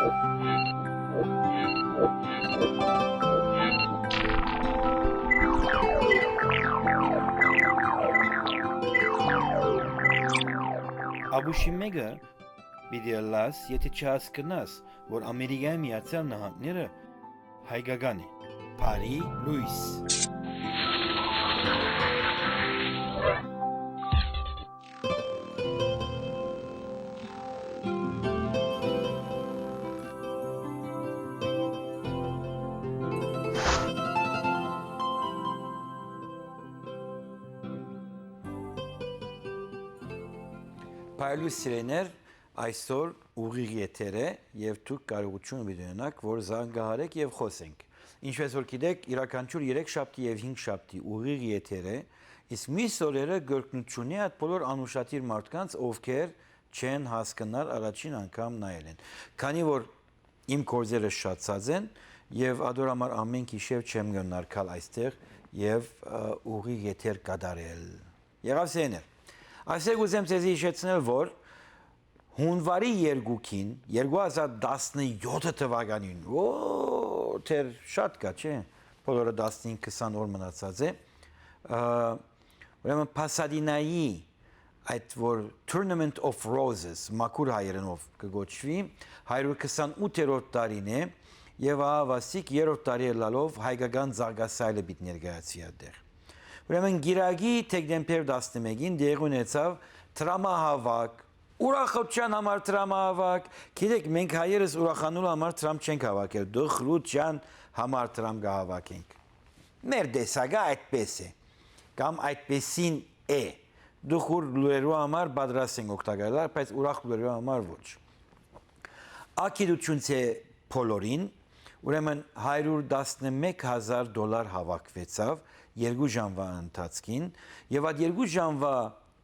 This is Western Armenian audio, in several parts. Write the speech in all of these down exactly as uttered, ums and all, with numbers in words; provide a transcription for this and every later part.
Աբուշի մէկը պիտի ըլլաս, եթէ չհասկնաս, որ Ամերիկայի Միացյալ Նահանգները հայկական է։ Բարի լոյս։ Բարի լոյս, սիրելիներ, այսօր ուղիղ եթեր է եւ դուք կարողութիւն պիտի ունենաք, որ զանգահարէք եւ խօսենք։ Ինչպէս որ գիտէք, իւրաքանչիւր երեքշաբթի եւ հինգշաբթի ուղիղ եթեր է, իսկ մյուս օրերը կրկնութիւնն է այդ բոլոր անուշադիր մարդկանց, ովքեր չեն հասկնար առաջին անգամ նայել են։ Քանի որ իմ գործերը շատացած են, եւ ատոր համար ամէն գիշեր չեմ կրնար գալ այստեղ եւ, ը, ուղիղ եթեր կատարել։ Եղաւ սեներ։ Այսօր կ'ուզեմ ձեզի յիշեցնել, որ յունուարի երկուքին, երկու հազար տասնեթ թվականին, ո, դեռ շատ կայ, չէ՞, բոլորը տասնհինգ քսան օր մնացած է, ը, ուրեմն Փասադինայի այդ որ Tournament of Roses, մաքուր հայերէնով կը կոչուի, հարիւր քսանութերորդ տարին է, եւ ահա վասիկ երրորդ տարի ըլլալով հայկական Զարգասայլը պիտի ներկայացուի այդտեղ։ Ուրեմն գիրագի դեկտեմբեր տասնմէկին տեղի ունեցաւ դրամահաւաք, ուրախութեան համար դրամահաւաք։ Գիտէք, մենք հայերս ուրախանալու համար դրամ չենք հաւաքեր, տխրութեան համար դրամ կը հաւաքենք։ Մեր տեսակը այդպես է, կամ այդպեսին է։ Տխուր լուրերու համար պատրաստ ենք օգտակարելալ, բայց ուրախ լուրերու համար ոչ։ Ագիտություն ձեր բոլորին, ուրեմն հարիւր տասնմէկ հազար դոլար հաւաքուեցաւ երկու ժամվա ընթացքին, եւ այդ երկու ժամվա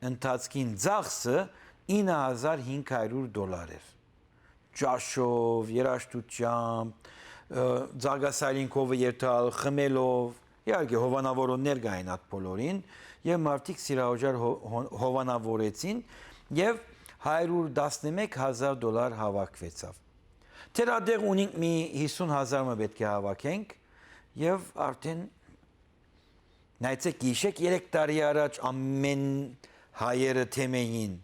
ընթացքին ծախսը ինը հազար հինգ հարիւր դոլար էր։ Ճաշով, երաժշտությամբ, ը, Զարգասայլին քովը երթալ, խմելով, իհարկե հովանավորոններ կային այդ բոլորին, եւ մարդիկ սիրահարժար հո-, հո-, հովանավորեցին, եւ հարիւր տասնմէկ հազար դոլար հաւաքուեցաւ։ Դեռ ատեղ ունինք, մի հիսուն հազար մը պէտք է հաւաքենք, եւ արդէն, նայեցէք, յիշէք, երեք տարի առաջ ամէն հայերը թեմ էին,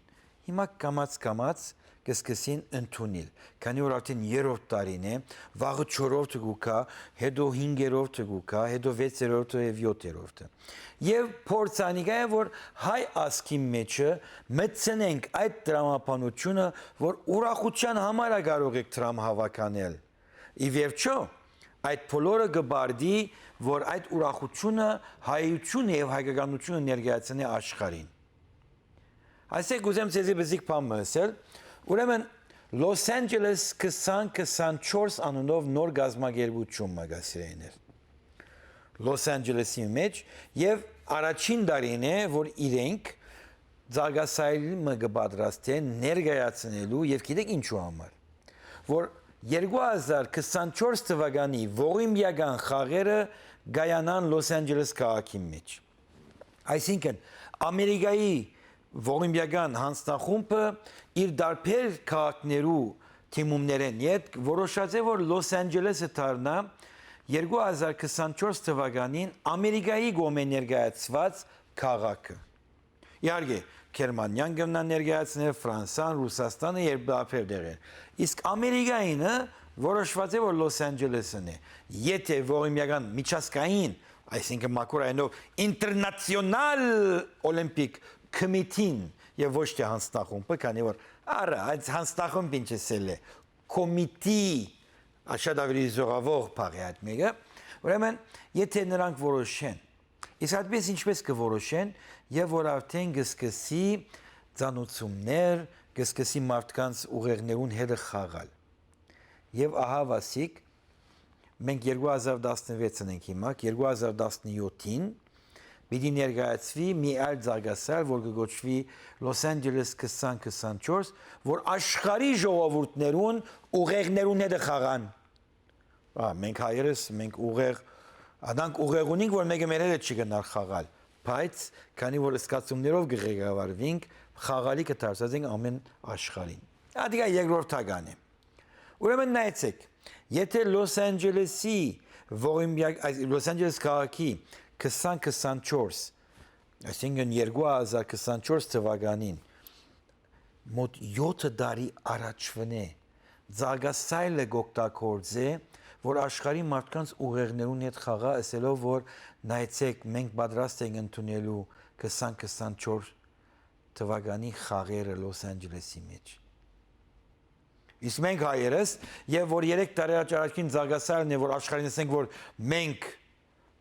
հիմա կամաց-կամաց կը սկսին ընդունիլ, քանի որ արդէն երրորդ տարին է, վաղը չորրորդը կու գայ, հետո հինգերորդը կու գայ, հետո վեցերորդը եւ յոթերորդը։ Եւ փորձ անիկա է, որ հայ ազգին մէջը մտցնենք այդ տրամաբանությունը, որ ուրախութեան համար ա կարող էք դրամ հաւաքանել։ Ի վերջոյ, այդ բոլորը կը պարտի, որ այդ ուրախութիւնը հայութիւնը եւ հայկականութիւնը ներկայացնէ աշխարհին։ Այսինքն, կ'ուզեմ ձեզի բզիկ բան մը ըսել։ Ուրեմն, Լոս Անջելես քսան քսանչորս անունով նոր կազմակերպութիւն մը կայ, սիրելիներ։ Լոս Անջելեսի մէջ, եւ առաջին տարին է, որ իրենք Զարգասայլի մը կը պատրաստեն ներկայացնելու, եւ գիտեք ինչու համար, որ երկու հազար քսանչորս թվականի ողիմպիական խաղերը կայանան Լոս Անջելես քաղաքին մէջ։ Այսինքն, Ամերիկայի ողիմպիական յանձնախումբը իր տարբեր քաղաքներու թիմումներէն ետք որոշած է, որ Լոս Անջելեսը դառնայ երկու հազար քսանչորս թվականին Ամերիկայի կողմէ ներկայացուած քաղաքը։ Իհարկե, Գերմանիան կրնայ ներկայացնել, Ֆրանսան, Ռուսաստանը եւ տարբեր տեղեր։ Իսկ Ամերիկայինը որոշուած է, որ Լոս Անջելեսն է։ Եթէ ողիմպիական միջազգային, այսինքն մաքուր այնով International Olympic Committee-ն եւ ոչ թե յանձնախումբը, քանի որ, արա, այդ յանձնախումբ ինչ էսել է, կոմիտի, ա, շատ ավելի զօրավող բառ է այդ մէկը, ուրեմն, եթէ նրանք որոշեն, իսկ այդպես ինչպես կը որոշեն, եւ որ արդէն կը սկսի ծանուցումներ, կը սկսի մարդկանց ուղեղներուն հետը խաղալ։ Եւ ահա վասիկ, մենք երկու հազար տասնվեցն ենք հիմա, երկու հազար տասնյոթին պիտի ներկայացուի մի այլ Զարգասայլ, որ կը կոչուի Լոս Անջելես քսան քսանչորս, որ աշխարհի ժողովուրդներուն ուղեղներուն հետը խաղան։ Ա, մենք հայերս, մենք ուղեղ, ադանք ուղեղ ունենք, որ մեկը մեր հետ չի գնար խաղալ, բայց քանի որ սկացումներով կը ղեկավարվենք, խաղալիքը դարձած ենք ամեն աշխարհին։ Ադիկա երկրորդական է։ Ուրեմն նայեցէք, եթե Լոս Անջելեսի ողիմբյակ, այս, Լոս Անջելես քաղաքի քսան քսանչորս, այսինքն երկու հազար քսանչորս թվականին, մոտ յոթ տարի առաջուընէ, Զագասայլը կօգտագործէ, որ աշխարհի մարդկանց ուղեղներուն հետ խաղայ, ըսելով, որ նայեցէք, մենք պատրաստ ենք ընդունելու քսան քսանչորս թվականի խաղերը Լոս Անջելեսի մեջ։ Իսկ մենք հայերս, եւ որ երեք տարի առաջ առաջին Զագասայլն է, որ աշխարհին ասենք, որ մենք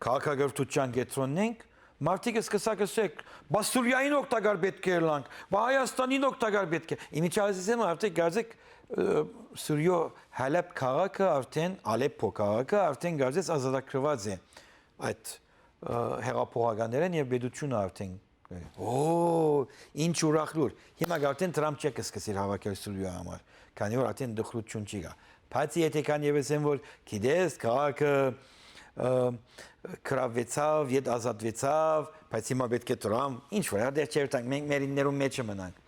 քաղաքակրթութեան կեդրոնն ենք, մարդիկ սկսա կսեք, «Բա Սուրիային օգտակար պէտք է ըլլանք, բա Հայաստանին օգտակար պէտք է»։ Իմիջիայլոց ասեմ, արդեն կարծեք, ը, Սուրիոյ Հալեբ քաղաքը արդեն, Ալեփփո քաղաքը արդեն կարծես ազատագրուած է այդ, ը, հեղափոխականներէն եւ պետությունը արդեն, օ, ինչ ուրախ լուր։ Հիմա արդեն Թրամփ չի կը սկսի հավաքել Սուրիոյ համար, քանի որ արդեն դխլութիւն չի գա։ Բայց եթե քան եւս են, որ գիտես, քաղաքը, ը, գրավվեցաւ, ետ ազատվեցաւ, բայց հիմա պէտք է Թրամփ, ինչ որ, դեռ չերթանք, մենք մեր իններուն մեջը մնանք։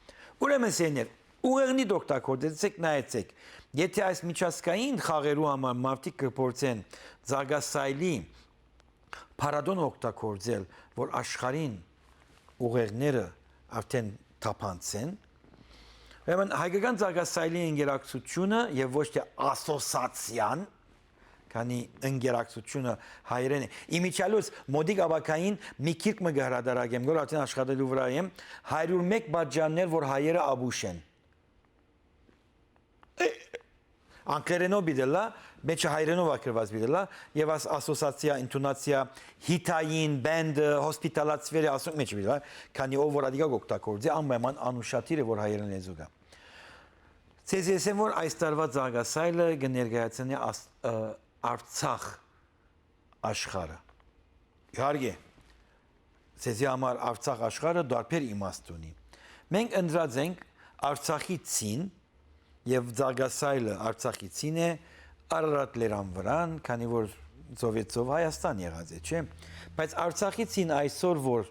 Ուրեմն, սերներ, ուղեղնի օգտագործեցեք, նայեցեք, եթե այս միջազգային խաղերու համար մարդիկ կը փորձեն Զագասայլի փառատոնը օգտագործել, որ աշխարհին ուղեղները արդեն թափանցեն, ուրեմն հայկական Զագասայլի ընկերակցությունը եւ ոչ թե ասոսացիան, քանի ընկերակցությունը հայերեն է։ Իմիջիայլոց մօտիկ ապագային մի գիրք մը կը հրատարակեմ, որ արդեն աշխատելու վրայ եմ, հարիւր մէկ պատճառներ, որ հայերը ապուշ են։ Անգլերենով պիտի լա, մեջը հայերենով ակրված պիտի լա, եւ աս-, ասոսացիա, ինտոնացիա, հիթային, բենդը, հոսպիտալացվերը, ասոնք մեջ պիտի լա, քանի ով որ ադիկա կօգտագործի, անպայման անուշադիր է, որ հայերեն լեզու կա։ Ձեզ եսեմ, որ այս տարուա Զագասայլը կը ներկայացնի աս-, ը, Արցախ աշխարհը։ Իհարկե, ձեզի համար Արցախ աշխարհը տարբեր իմաստ ունի։ Մենք ընտրած ենք Արցախի ցին, եւ Զագասայլը Արցախի ցին է, Արարատ լերան վրան, քանի որ ծովեծով Հայաստան եղած է, չէ՞։ Բայց Արցախի ցին այսօր, որ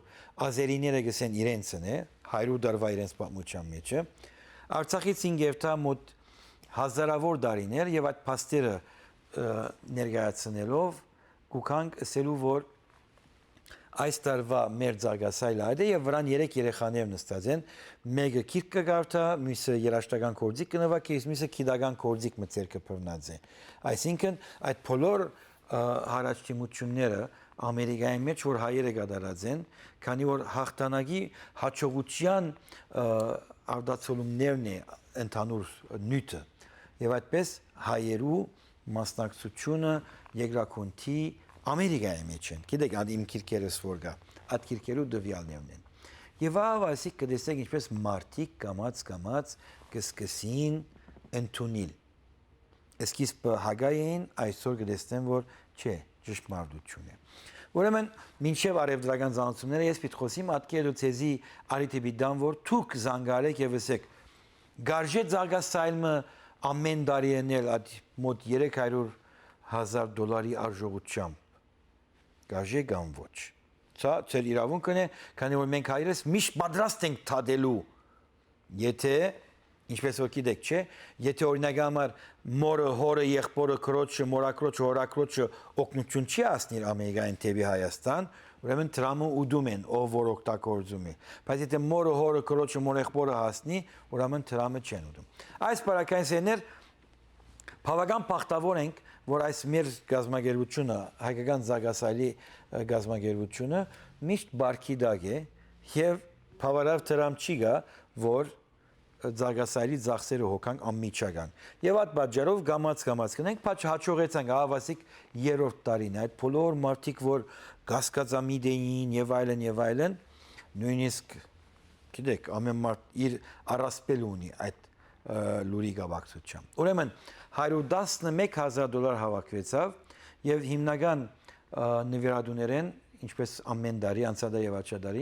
ազերիները գսեն իրենցն է, հարիւր տարուա իրենց պատմութեան մեջը, Արցախի ցին գերտա մոտ հազարավոր տարիներ եւ այդ փաստերը, ը, ներկայացնելով կու գանք ըսելու, որ այս տարուա մեր Զագասայլը այդ է, եւ վրան երեք երեխաներ նստած են, մէկը գիրք կը կարդա, միւսը երաժշտական գործիք կը նուագէ, իսկ միւսը գիտական գործիք մը ձեռքը բռնած է։ Այսինքն, այդ բոլոր, ը, յառաջդիմութիւնները Ամերիկայի մեջ, որ հայերը կատարած են, քանի որ յաղթանակի յաջողութեան, ը, արտացոլումներն է ընդհանուր նիւթը։ Եւ այդպես հայերու մասնակցությունը երկրագունդի Ամերիկայի մեջ են։ Գիտեք, այդ իմ քիրքերս որ կա, այդ քիրքերու տվեալներն են։ Եւ ահա, այսիկ կը տեսնեք, ինչպես մարդիկ կամաց-կամաց կը սկսին ընդունիլ։ Սկիզբը հակայ էին, այսօր կը տեսնեն, որ չէ, ճշմարտություն է։ Ուրեմն, մինչեւ առեւտրական զանցումները ես պիտի խոսիմ, ատկերդու ձեզի արիթը պիտի տամ, որ դուք զանգարեք եւ ըսեք, «Կարժե Զագասայլը ամէն տարի էնել այդ մոտ երեք հարիւր հազար դոլարի արժողությամբ»։ Կարժե կամ ոչ։ Սա ձեր իրաւունքն է, քանի որ մենք հայերս միշտ պատրաստ ենք թատելու, եթե, ինչպես որ գիտեք, չէ, եթե օրինակի համար մորը, հորը, եղբորը, քրոջը, մորաքրոջը, հորաքրոջը օգնություն չի հասնիր Ամերիկային դէպի Հայաստան, ուրեմն Թրամը ուտում են, ով որ օգտագործում է։ Բայց եթե մորը, հորը, քրոջը, մորեղբորը հասնի, ուրեմն Թրամը չեն ուտում։ Այս պարագային սերներ բավական բախտավոր ենք, որ այս մեր գազམ་ակերպությունը, հայկական Զագասայլի, ը, գազམ་ակերպությունը միշտ բարքի տակ է եւ բավարար դրամ չի գա, որ Զագասայլի ծախսերը հոգանք անմիջական։ Եւ այդ պատճառով կամաց-կամաց գնանք, բայց հաջողեցանք, ահա, ասիկ, երրորդ տարին է, այդ բոլոր մարդիկ, որ կասկածամիտ էին եւ այլն, եւ այլն, նոյնիսկ, գիտեք, ամեն մարդ իր առասպելը ունի այդ, ը, լուրի կապակցությամբ։ Ուրեմն, հարիւր տասնմեկ հազար դոլար հաւաքուեցաւ եւ հիմնական, ը, նվիրատուներէն, ինչպես ամեն տարի, անցյալ եւ աչա տարի,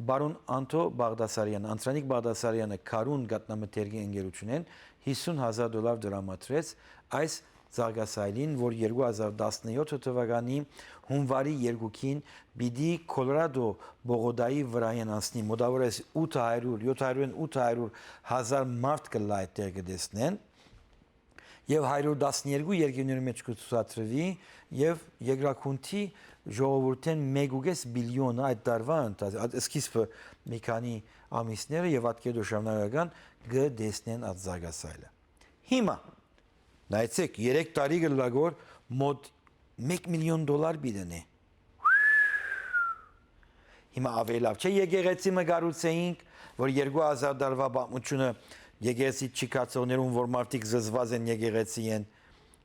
պարոն Անթո Բաղդասարեան, Անտրանիկ Բաղդասարեանը Քարուն գատնամթերքի ընկերութիւնէն հիսուն հազար դոլար դրամատրեց այս Զագասայլին, որ երկու հազար տասնյոթ թվականի հունվարի երկուին պիտի Կոլորադո Բողոտայի վրայէն անցնի, մոտավորապես ութ հարիւր, յոթ հարիւր, ութ հարիւր հազար մարդ կը լայ այդտեղ կը տեսնեն, Եւ հարիւր տասներկու երկիրներու մէջ կը ցուցադրուի, եւ երկրագունդի ժողովուրդէն մէկ ու կէս միլիոնը այդ տարուան ընթացքին, այդ սկիզբը մի քանի ամիսները եւ ատկերտո շարունակական կը տեսնեն այդ զարգասայլը։ Հիմա, նայեցէք, երեք տարի կը լագոր մոտ մէկ միլիոն դոլար պիտի դնէ։ Հիմա աւելի լաւ չէ, եկեղեցի մը կառուցէինք, որ երկու հազար տարուա պատմութիւնը եկեղեցի չի կացողներուն, որ մարդիկ զզված են եկեղեցի են,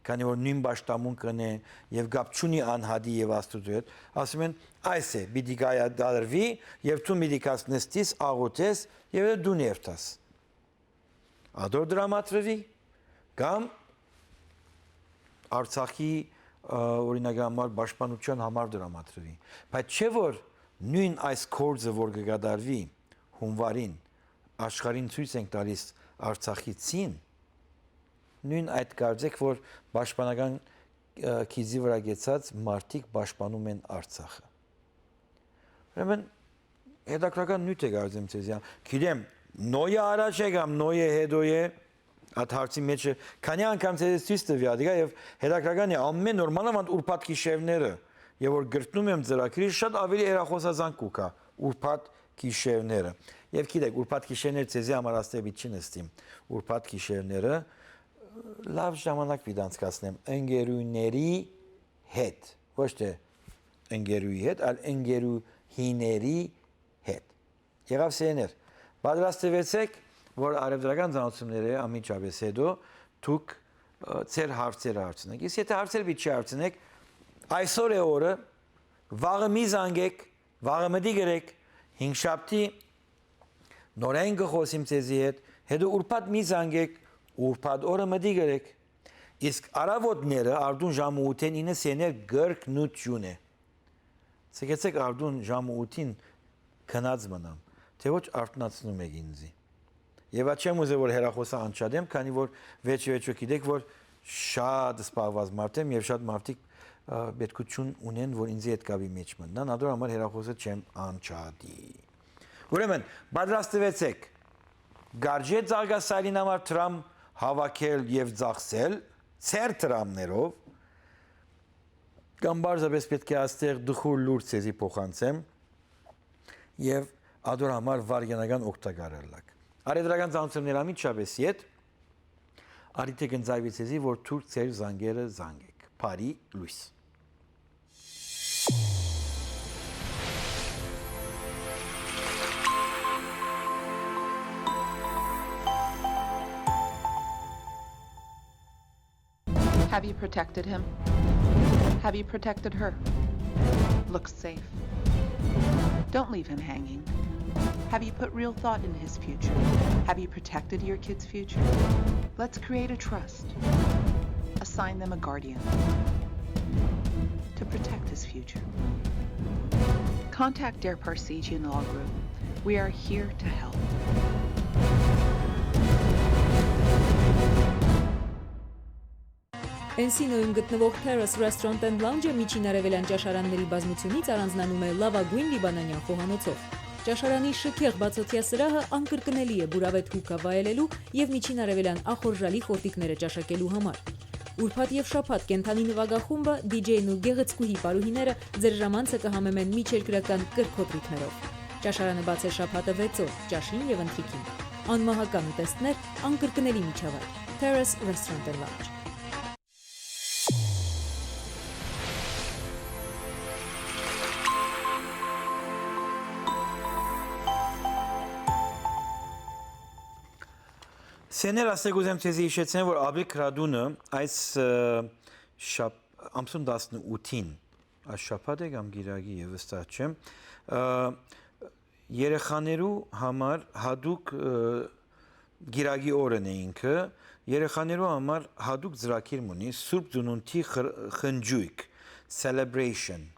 քանի որ նոյն պաշտամունքը կ'ընէ եւ կապ չունի անհատի եւ Աստուծոյ հետ, ասում են, այս է, պիտի կայադարվի, եւ դու պիտի գաս նստիս, աղօթես, եւ դուն երթաս։ Ատոր դրամատրվի, կամ Արցախի, ը, օրինակ համար պաշտպանության համար դրամատրվի։ Բայց չէ՞ որ նոյն այս գործը, որ կը կատարուի հունվարին, աշխարհին ցոյց ենք տալիս Արցախի ծին, նոյն այդ կարծեք, որ պաշտպանական, ը, գիծի վրա գեցած մարդիկ պաշտպանում են Արցախը։ Ուրեմն, հետաքրքրական նիւթ է կարծեմ ձեզի։ Գիտեմ, Նոյը առաջ է կամ Նոյը հետո է, այդ հարցի մեջ է, քանի անգամ ձեզի ցոյց տուի ատիկա, եւ հետաքրքրական է, ամեն օր, մանաւանդ ուրբաթ գիշերները, եւ որ կրթնում եմ ծրագիրը, շատ աւելի հեռախօսազանգ կու գայ, ուրբաթ գիշերները։ Եւ գիտեք, ուրբաթ գիշերներ ձեզի համար աստեղ պիտի չի նստիմ, ուրբաթ գիշերները, լաւ ժամանակ պիտի անցկացնեմ ընկերուհիների հետ, ոչ թե ընկերուհի հետ, այլ ընկերուհիների հետ։ Եղաւ սեներ, պատրաստվեցէք, որ առեւտրական ծանոթությունները անմիջապէս հետո դուք, ը, ձեր հարցերը հարցնեք։ Իսկ եթե հարցեր պիտի չի հարցնեք, այսօր է օրը, վաղը մի զանգեք, վաղը մտի գրեք, հինգշաբթի նորէն կը խօսիմ ձեզի հետ, հետո ուրբաթ մի զանգեք, ուրբաթ օրը մտի գրեք։ Իսկ առավոտները, արդուն ժամը ութ-ին ինը սեներ կրկնութիւն է։ Ցկեցեք արդուն ժամը ութ-ին գնած մնամ, թե ոչ արթնացնում եք ինձի։ Եվ ա չեմ ուզեր, որ հեռախոսը անջատեմ, քանի որ վերջը վերջը գիտեք, որ շատ սպառված մարդ եմ եւ շատ մարդիկ, ը, պետքութիւն ունեն, որ ինձի հետ կապի մեջ մտնան, ատոր համար հեռախոսը չեմ անջատի։ Ուրեմն, պատրաստվեցեք, կարճ է զարգասայլին համար դրամ հավաքել եւ ծախսել, ձեր դրամներով, կամ պարզապէս պէտք է աստեղ տխուր լուր ձեզի փոխանցեմ, եւ ատոր համար վարգենական օգտակար ըլլաք։ Առեւտրական ծանոթություններ անմիջապէս յետ, առիթը կ'ընծայուի ձեզի, որ դուք ձեր զանգերը զանգեք։ Բարի լոյս։ Have you protected him? Have you protected her? Look safe. Don't leave him hanging. Have you put real thought in his future? Have you protected your kid's future? Let's create a trust. Assign them a guardian to protect his future. Contact Dare Parsegian Law Group. We are here to help. Էնսինոյում գտնվող Terrace Restaurant and Lounge-ը Միջին Արևելյան ճաշարանների բազմությունից առանձնանում է լաւագոյն լիբանանեան խոհանոցով։ Ճաշարանի շքեղ բացօթեայ սրահը անկրկնելի է բուրավետ հուքա վայելելու եւ Միջին Արևելյան ախորժալի խորտիկները ճաշակելու համար։ Ուրբաթ եւ շաբաթ կենդանի նուագախումբը, դիջեյն ու գեղեցկուհի պարուհիները ձեր ժամանցը կը համեմեն միջերկրական կրքոտ ռիթմերով։ Ճաշարանը բաց է շաբաթը վեց օր, ճաշին եւ ընթրիքին։ Անմահական ուտեստներ, անկրկնելի միջավայր։ Terrace Restaurant and Lounge։ Սեներ, ասեք, ուզեմ ձեզի հիշեցնեմ, որ Աբի Քրադունը այս, ը, շապ-, ամսուն տասնութին, այս շաբաթ է կամ գիրագի է, վստահ չեմ, ը, երեխաներու համար հատուկ, ը, գիրագի օրն է ինքը, երեխաներու համար հատուկ ծրագիր մունի, Սուրբ Ծնունդի խր-, խնջոյք, celebration,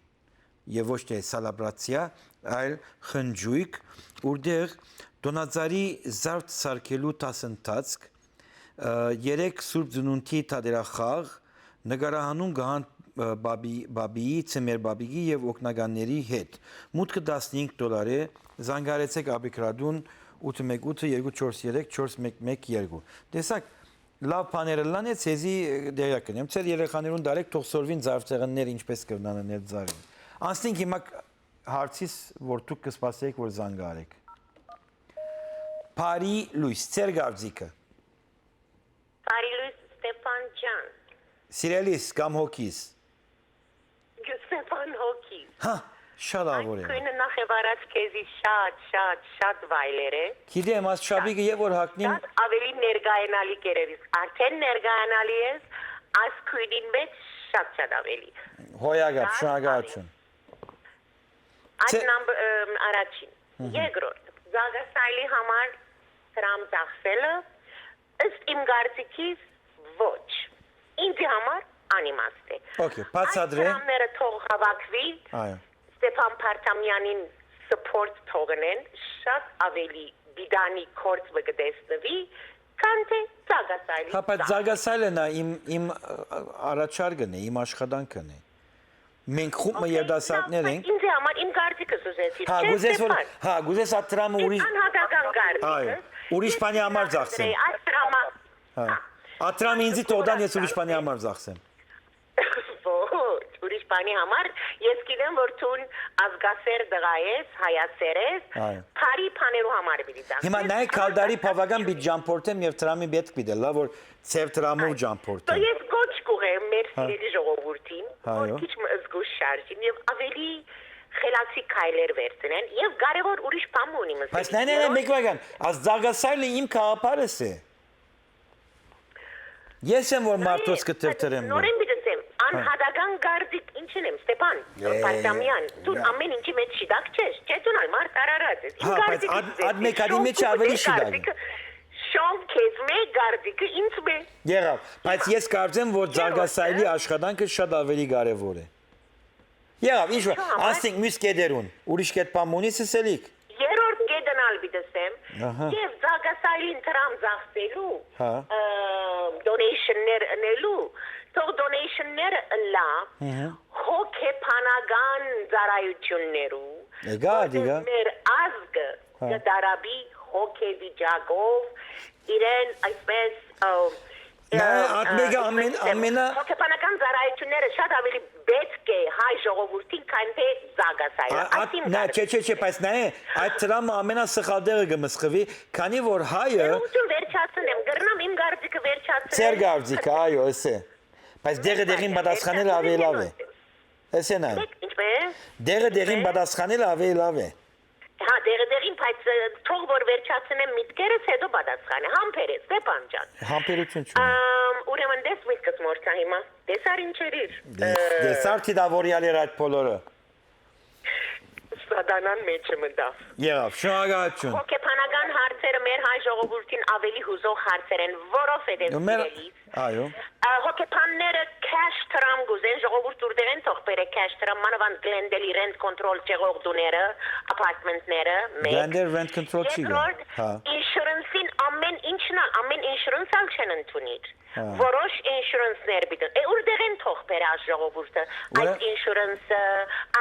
եւ ոչ թե սալաբրացիա, այլ խնջոյք, ուրդեղ Տոնածառի զարդ սարքելու դասընթացք, ը, երեք Սուրբ Ծնունդի թատերախաղ, նկարահանում կը հան, ը, Բաբի-, Բաբիի, Ծմեր Բաբիի եւ օգնականների հետ։ Մուտքը տասնհինգ դոլար է, զանգահարեցեք Աբի Քրադուն, ութը մեկ ութը, երկու չորս երեք, չորս մեկ մեկ երկու։ Տեսակ, լաւ բաներ ըլլան է, ձեզի, ը, դերակ կ'ընեմ։ Ձեր երեխաներուն դարեք, թող սորվին ձարցեղններ ինչպես կրնան ընել ձարին։ Անցնենք հիմա կ-, հարցիս, որ դուք կը սպասէիք, որ զանգ առէք։ Բարի լոյս, ձեր կարծիքը։ Բարի լոյս, Ստեփան ջան։ Սիրելիս կամ հոգիս։ Ստեփան հոգիս։ Հա, շատ աղոր է։ Քոյնը նախ եւ առաջ քեզի շատ, շատ, շատ վայլեր է։ Գիտեմ, աս շապիկը եւ որ հակնիմ։ Շատ ավելի ներկայանալի կերևիս։ Արդեն ներկայանալի ես, աս քոյնին մեջ շատ, շատ ավելի։ Հոյակապ, շատ շնորհակալություն։ Այդ Ցե- նամբ-, ըմ, առաջին։ Մհմ։ Երկրորդ, Զագասայլի համար դրամ ծախսելը, ըստ իմ կարծիքիս, ոչ։ Ինձի համար անիմաստ է։ Okay, բացատրե։ Այդ դրամները թող հավաքվի, այո, Ստեփան Փարթամյանին support թողնեն, շատ ավելի դիտանի գործ մը կտեսնուի, քան թե Զագասայլի Հա, բայց ծախսը։ Զագասայլը նա իմ, իմ, ը, ը, առաջարկն է, իմ աշխատանքն է։ Մենք խումբ մը Okay, երիտասարդներ ենք։ Ինձի համար իմ կարծիքս ուզեցի, Հա, չէ, գուզես որ, Ստեփան։ Հա, գուզես այդ դրամը Իմ ուրիշ անհատական կարծիքս։ Այո, ուրիշ Ես բանի համար իմ ծախսեմ։ Այդ դրամը Հա։ Հա։ Այդ դրամը ինձի թողնան, ես ուրիշ բանի համար ծախսեմ։ Ոչ, ուրիշ բանի համար։ Ես գիտեմ, որ դուն ազգասեր տղայ ես, հայասեր ես, Այո։ Բարի բաներու համար պիտի ծախսես։ Հիմա նայեք, քալդարի բաւական պիտի ճամփորդեմ եւ դրամի պետք պիտի լա, որ ձեր դրամով Այո։ ճամփորդեմ։ Դո ես կոչ կուղեմ մեր Հա։ Սիրելի ժողովուրդին, Այո։ Որ քիչ մը զգուշ շարժին եւ ավելի խելացի քայլեր վերցնեն, եւ կարեւոր ուրիշ բան մը ունի մը Բայց նայ, նայ, նայ, Սիրելի մեկ բան, աս Զագասայլը իմ գաղափարս է։ Ես եմ, որ մարդոց կը թրթրեմ, որ Նորեն պիտի ասեմ, Հա։ Անհատական կարծիք ինչն եմ, Ստեփան Է, Պարտամյան, դու լա- ամեն ինչի մեջ շիտակ չես, չէ, դու ալ մարդ արարած ես։ Իմ Հա, բայց կարծիքս ատ, եք, ատ մեկ ադի շոն մեջ դու ավելի դեր շիտակ եմ։ Կարծիքը, շոն քեզ մե, կարծիքը ինձ մե։ Եղավ, բայց ես կարծեմ, որ Երրորդը Զագասայլի աշխատանքը շատ ավելի կարևոր է։ Եղավ, ինչ Ինչու համար։ Ասենք մյուս կետերուն, ուրիշ կետ բան ունի սսելիք։ Երրորդ կետն ալ պիտի ասեմ, Ահա։ Եւ Զագասայլին դրամ ծախսելու, Հա։ Ը, donation-ներ ընելու, թող donation-ները ըլլա Ահա։ Հոգեբանական ծառայություններու, Էգա, որ դիգա։ Մեր ազգը Հա։ Կդարաբի հոգեվիճակով իրեն այսպես, ը, Նայ, ը, ատ մեկը ը, ամեն-, այսպես ամենա- հոգեբանական ծառայությունները շատ ավելի պետք է հայ ժողովուրդին, քան թե Զագասայլը։ Ա-, ատ-, Այսինքն- նայ, չէ, չէ, չէ, բայց նայ, այդ դրամը ամենասխալ դերը կը մսխվի, քանի որ հայը Ներողություն, վերջացնեմ, կրնամ իմ գարձիկը վերջացնել։ Ձեր գարձիկը, այո, էսե։ Բայց դեղը դեղին Բայց պատասխանել վերջացնեմ, ավելի լավ է։ Էսե նայ։ Մեկ, ինչպես։ Դեղը դեղին Ինչպես։ Պատասխանել ավելի լավ է։ Հա, դեղը դեղին, բայց, ը, թող որ վերջացնեմ միտքերս, հետո պատասխանը։ Համբերես, Ստեփան ջան։ Համբերություն չունի։ Ամ, ուրեմն դες միտքս մորցա հիմա։ Տեսար ինչ էր իր, Դե-, ը, դեսար դիտավորյալ էր այդ բոլորը։ Սատանան մեջը մտավ։ Եղավ, շնորհակալություն։ Հոգեբանական հարցերը մեր հայ ժողովուրդին ավելի հուզող հարցեր են, որովհետև Ու մեր- սիրելի Այո։ Ա, հոգեբանները cash դրամ կուզեն, ժողովուրդ ուրդեղեն թող բերե cash դրամ, մանավանդ Գլենդելի rent control չեղող տուները, apartment-ները, մեկ։ Գլենդել rent control չի գա։ Երկրորդ, Հա։ Insurance-ին ամեն ինչն ալ, ամեն insurance ալ չեն ընդունիր։ Հա։ Որոշ insurance-ներ պիտի, է, ուրդեղեն թող բերե այս ժողովուրդը, Ուրը- այս insurance-ը,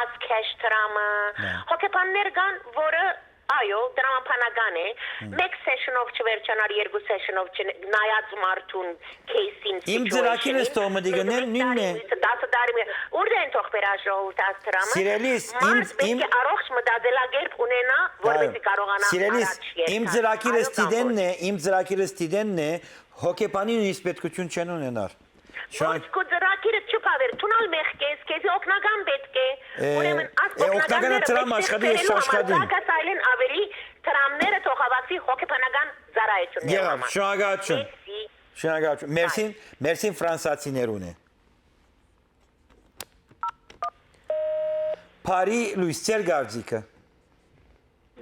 այս cash դրամը, Հա։ Հոգեբաններ կան, որը Այո, դրամաբանական է։ Հմ։ Մեկ session-ով չվերջանար, երկու session-ով չնայած մարդուն case-ին, Իմ situation-ին, ծրագիրս թող մտի գնեն, մեկ նույնն է։ Տարի, դասը տարի, ուրդեն թող բերա ժողովուրդ աս դրամը։ Սիրելիս, իմ, Մարդ պետք իմ է առողջ մտածելակերպ ունենա, Այո, որպեսզի կարողանա սիրելիս, առաջ իմ երկար։ ծրագիրս Այո, դիտենն է, իմ ծրագիրս դիտենն է, հոգեբանի նույնիսկ պետքություն չեն ունենար։ Շան- Ոչ, քո ծրագիրը չփավեր, դուն ալ մեղք ես, քեզի օգնական պետք է։ Է, Ուրեմն, աս է, օգնականը օգնականները դրամ պետք է աշխատի, ես սերելու համար չաշխատեմ։ Զագաս այլեն ավելի դրամները թող հավաքվի հոգեբանական ծառայությունների Եղավ, համար։ շնորհակալություն։ Մերսի։ Շնորհակալություն։ Մերսին, մերսին ֆրանսացիներուն է։ Բարի լույս, ձեր գարձիկը։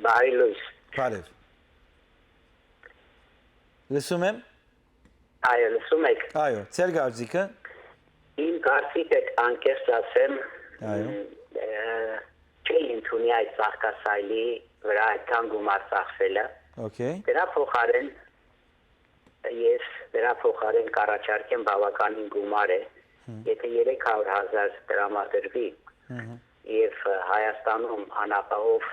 Բարի լույս։ Բարև։ Լսում եմ։ Այո, լսում եք։ Այո, ձեր գարձիկը։ Իմ կարծիքը անկեղծ ասեմ, Այո։ մ, ը, չի ընդունի այդ Զագասայլի վրա այդքան գումար ծախսելը։ Okay։ Դրա փոխարեն ես, դրա փոխարեն կառաջարկեմ բավականին գումար է, Հմ։ եթե երեք հարյուր հազար տրամադրվի Հմ։ և, ը, Հայաստանում անապահով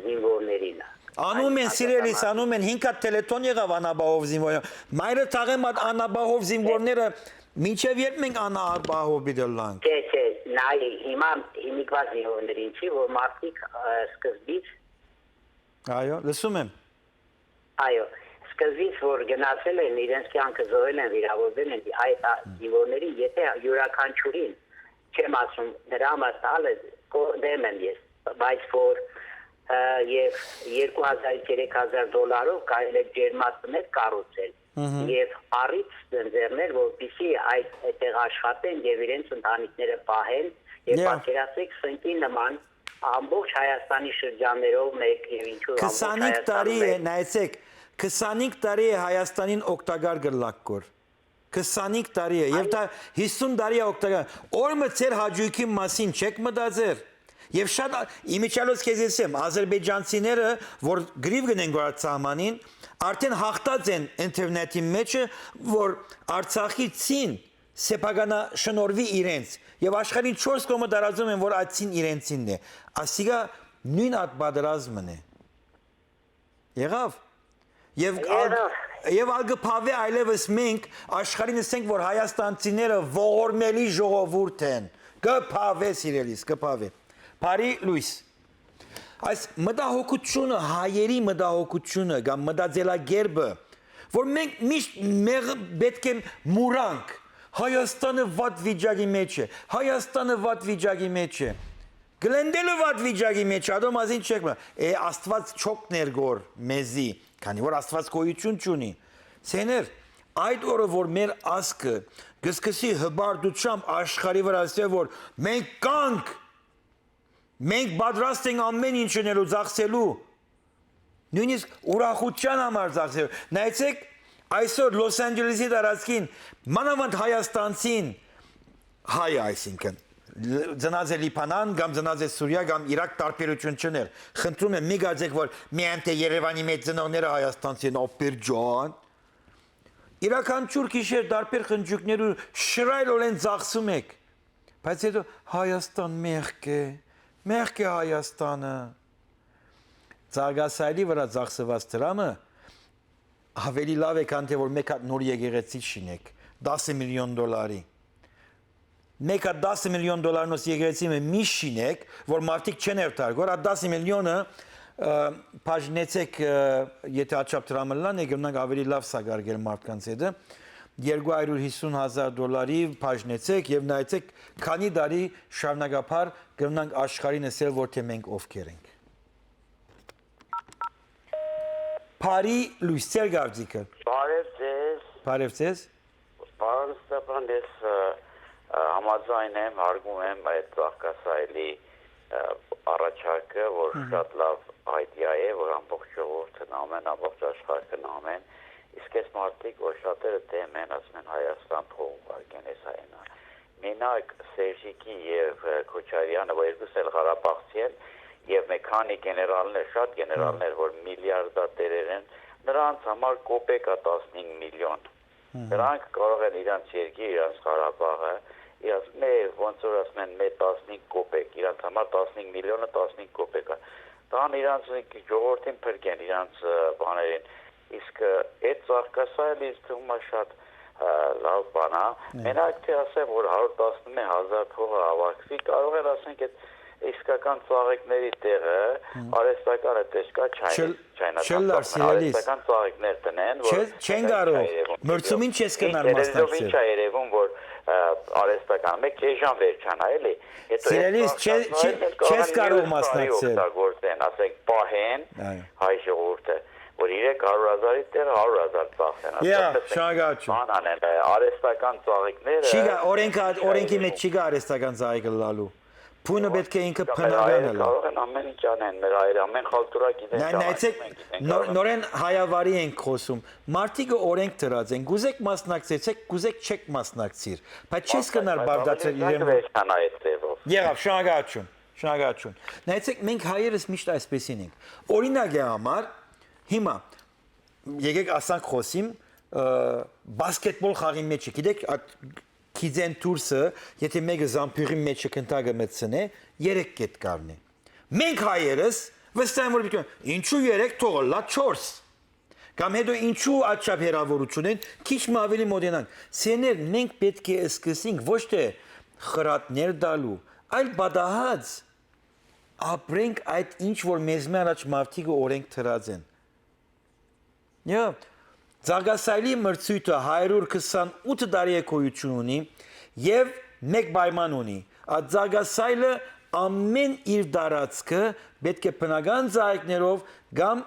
զինվորներին, Անում են, սիրելիս, անում են, հինգ հատ թելեթոն եղաւ անապահով զինվորներ։ Մայրը թաղեմ ատ անապահով զինվորները, մինչեւ երբ մենք անապահով պիտի ըլլանք։ Չէ, չէ, նայ, հիմա հիմիկվա զինվորներին չի, որ մարդիկ, ը, սկզբից Այո, լսում եմ։ Այո, սկզբից որ գնացել են, իրենց կյանքը զոհել են, վիրավորվել են, այդ ա- զինվորներին, եթե յուրաքանչյուրին, չեմ ասում, դրամը տալը, կողմ եմ ես, բայց որ, ը, և երկու հազար, երեք հազար դոլարով կարելի է ջերմասներ կառուցել Մհմ։ և առիթ ստեղծել, որպեսզի այդ, այդտեղ աշխատեն և իրենց ընտանիքները պահեն և Եա։ պատկերացրեք, սնկի նման ամբողջ Հայաստանի շրջաններով մեկ և ինչու ամբողջ քսանհինգ Հայաստանում տարի է, մեկ։ Նայեցեք, քսանհինգ տարի է Հայաստանին օգտակար գլլակոր։ Քսանհինգ տարի է, և Այո։ Դա հիսուն տարի է օգտակար։ Օր մը ձեր հաճույքի մասին չեք մտածեր։ Եվ շատ ա- իմիջիալոց քեզ ես եմ, ադրբեջանցիները, որ գրիվ գնեն գորած սահմանին, արդեն հաղթած են ինտերնետի մեջը, որ Արցախի ցին սեփականաշնորհվի իրենց, և աշխարհին չորս կողմը տարածում են, որ այդ ցին իրենցինն է։ Ասիկա նույն այդ պատերազմն է։ Եղավ։ Եվ ալ- Եղավ։ Եվ ալ կը փավէ այլևս մենք աշխարհին ասենք, որ հայաստանցիները ողորմելի ժողովուրդ են։ Կը փավէ, սիրելիս, կը փավէ։ Բարի լույս։ Այս մտահոգությունը, հայերի մտահոգությունը կամ մտածելակերպը, որ մենք միշտ մեղ-, պէտք է մուրանք, Հայաստանը վատ վիճակի մեջ է, Հայաստանը վատ վիճակի մեջ է։ Գլենդելը վատ վիճակի մեջ, ատո մազին չեք մը-, է, Աստված չօգներ գոր մեզի, քանի որ Աստված գոյություն չունի։ Սեներ, այդ օրը, որ մեր ազգը կսկսի հպարտությամբ աշխարհի վրա ասել, որ մենք կանք, մենք պատրաստ ենք ամեն ինչ ընելու, ծախսելու, նույնիսկ ուրախության համար ծախսելու։ Նայեցեք, այսօր Լոս Անջելեսի տարածքին, մանավանդ հայաստանցին, հայ այսինքն, լ- ծնած է Լիբանան կամ ծնած է Սուրիա կամ Իրաք, տարբերություն չներ։ Խնդրում եմ, մի կարծեք, որ միայն թե Երևանի մեջ ծնողները հայաստանցի են, ապեր ջան։ Իրականչուր գիշեր տարբեր խնջուկներու շռայլօլեն ծախսում եք, բայց հետո Հայաստան մեղք է, մեղք է Հայաստանը։ Ծաղկասայլի վրա ծախսված դրամը ավելի լավ է, քան թե որ մեկ հատ նոր եկեղեցի շինեք, տասը միլիոն դոլարի։ Մեկ հատ տասը միլիոն դոլարնոց եկեղեցի մը մի շինեք, որ մարդիկ չեն երթար գոր, այդ տասը միլիոնը, ը, բաժնեցեք, ը, եթե աչափ դրամը լան է, գնանք ավելի լավ սակարգել մարդկանց հետը, երկու հարյուր հիսուն հազար դոլարի բաժնեցեք և նայեցեք, քանի տարի շարունակաբար գնանք աշխարհին ասել, որ թե մենք ովքեր ենք։ Բարի լույս, ձեր կարծիքը։ Բարև ձեզ։ Բարև ձեզ։ Պարոն Ստեփան, ես, ը, ը, համաձայն եմ, հարգում եմ այդ ծաղկասայլի, ը, առաջարկը, որ Մհմ։ Շատ լավ idea է, որ ամբողջ ժողովուրդն ամեն, ամբողջ աշխարհն ամեն, իսկ այս մարդիկ, որ շատերը դեմ են, ասում են, Հայաստան փող ուղարկեն, այս այն ա։ Մենակ Սերժիկի և, ը, Քոչարյանը, որ երկուսն էլ ղարաբաղցի են, և մի քանի գեներալներ, շատ գեներալներ, որ միլիարդատերեր են, նրանց համար կոպեկ ա տասնհինգ միլիոն։ Մհմ։ Նրանք կարող են իրանց երկիր, իրանց Ղարաբաղը, իրաց մե-, ոնց որ ասում են, մե տասնհինգ կոպեկ, իրանց համար տասնհինգ միլիոնը տասնհինգ կոպեկ ա։ Տան իրանց ժողովրդին փրկեն, իրանց, ը, բաներին։ Իսկ, ը, այդ ծաղկասայլը ինձ թվում ա շատ, ը, լավ բան ա։ Մենակ թե ասեմ, որ հարյուր տասնմեկ հազար փողը հավաքվի, կարող էր, ասենք, այդ իսկական ծաղիկների տեղը Հմ։ Արհեստականը տես կա Չայ-, Չլ-, Չայնաթան չլար, ծաղիկներ, սիրելիս։ Արհեստական ծաղիկներ տնեն, որ Չե-, չեն սակայն կարող։ Ինչ ա երևում Մրցումին դերերով։ Չես կնար Ինչ դերերով մասնակցել։ Ինչ ա երևում, որ, ը, արհեստական, մեկ էժան վերջանա, էլի։ Հետո այդ Սիրելիս, չե-, ծաղկասայլն չե-, էլ կարող չես են կարող երեք տարի մասնակցել։ Օգտագործեն, ասենք, պահեն Այո։ Հայ ժողովուրդը, որ երեք հարյուր հազարի տեղ հարյուր հազար ծախսեն, Եա, ասենք, շնորհակալություն։ Բան անեն, ը, արհեստական ծաղիկները Չի գա, օրենքը, ինչ ա օրենքի երևում։ Մեջ չի գա արհեստական ծաղիկը լալու։ Փունը պետք է ինքը Մեր բնական հայերը ըլլա։ Կարող են ամեն ինչ անեն, մեր հայերը ամեն խալտուրա գիտեն, Նայ-, ճանաչում նայեցեք, են, գիտեն, նոր-, կարող են։ Նորեն հայավարի ենք խոսում։ Մարդիկը օրենք դրած են, կուզեք մասնակցեցեք, կուզեք չեք մասնակցիր, բայց չես Մասնակց-, կնար բայց բարդացել ավելի իրեն։ Շատ վերջանա այդ ձևով։ Եղավ, շնորհակալություն, շնորհակալություն։ Նայեցեք, մենք հայերս միշտ այսպեսին ենք։ Օրինակի համար, հիմա, եկեք ասանք խոսիմ, ը, բասկետբոլ խաղի մեջ, գիտեք, այդ քիզեն դուրսը, եթե մեկը զամբյուղի մեջ գնդակը մտցնէ, երեք կետ կառնի։ Մենք հայերս Վստահ եմ, որ պիտի, ինչու երեք, թող ըլլայ չորս։ Կամ հետո ինչու այդչափ հեռաւորութիւն են, քիչ մը աւելի մօտենանք։ Սիրելիներ, մենք պէտք է սկսենք ոչ թէ խրատներ տալու, այլ պատահած ապրենք այդ ինչ որ մեզմէ առաջ մարդիկը օրենք դրած են։ Յա, Ծաղկասայլի մրցոյթը հարիւր քսանութ տարի է գոյութիւն ունի եւ մէկ պայման ունի։ Այդ Ծաղկասայլը ամէն իր տարածքը պէտք է բնական ծաղիկներով կամ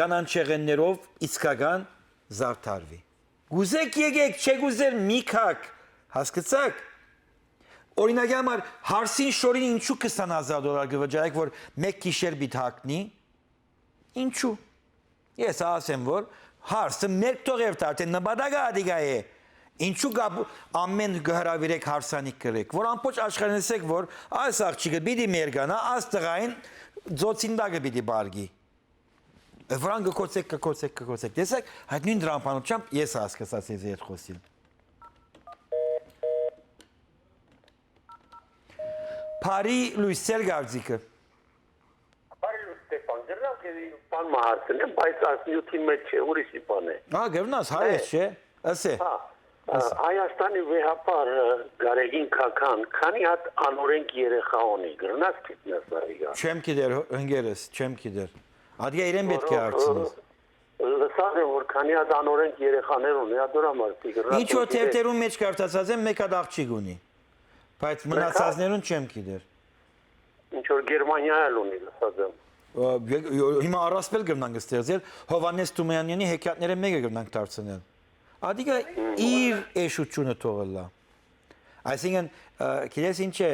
կանանչեղէններով իսկական զարդարուի։ Կ'ուզէք եկեք, չէք ուզեր մի գաք, հասկցաք։ Օրինակի համար, հարսին շորին ինչու քսան հազար դոլար կը վճարեք, որ մէկ գիշեր պիտի հագնի։ Ինչու։ Ես ասեմ, որ հարսը մեր թողերթ արդեն նպատակը ադիգա է։ Ինչու կապ ամեն կը հրավիրեք հարսանիք կրեք, որ ամբողջ աշխարհին ասեք, որ այս աղջիկը պիտի մերկանա, այս տղային ծոցին տակը պիտի պարգի։ Վրան կը կոչեք, կը կոչեք, կը կոչեք։ Տեսեք, այդ նոյն դրամբանությամբ ես հասկացած ես այդ խոսին։ Բարի լույս, ձեր կարծիքը։ Բարի լույս, Ստեփան, կրնամ քեզի բան մը հարցնեմ, բայց այս նիւթին մեջ չէ, ուրիշի բան է։ Ահա, կրնաս, հայ ես, չէ՞։ Ասէ։ Հա, ա, Հայաստանի վեհափառ, ը, Գարեգին Քաքան, քանի հատ անօրենք երեխա ունի, կրնաս գիտնաս նավիգա։ Չեմ գիտեր, հո-, հնգերս, չեմ գիտեր։ Ադիգա իրեն պէտք է Որով, ը, հարցնես։ Լսած եմ, որ քանի հատ անօրենք երեխաներ ունի, ատոր համար սի կրնաս Ինչ որ գիտեր։ Թերթերուն մեջ կարդացած եմ, մեկ հատ աղջիկ ունի։ Բայց Մեկ հատ։ Մնացածներուն չեմ գիտեր։ Ինչ որ Գերմանիա էլ ունի, լսած եմ։ Ա, ե-, յո-, հիմա առասպել կրնանք ստեղծել, Հովհաննես Թումեանյանի հեքիաթները մեկը կրնանք դարձնել։ Ադիգա իր էշութիւնը թող ըլլայ։ Այսինքն, ա, գիտես ինչ է,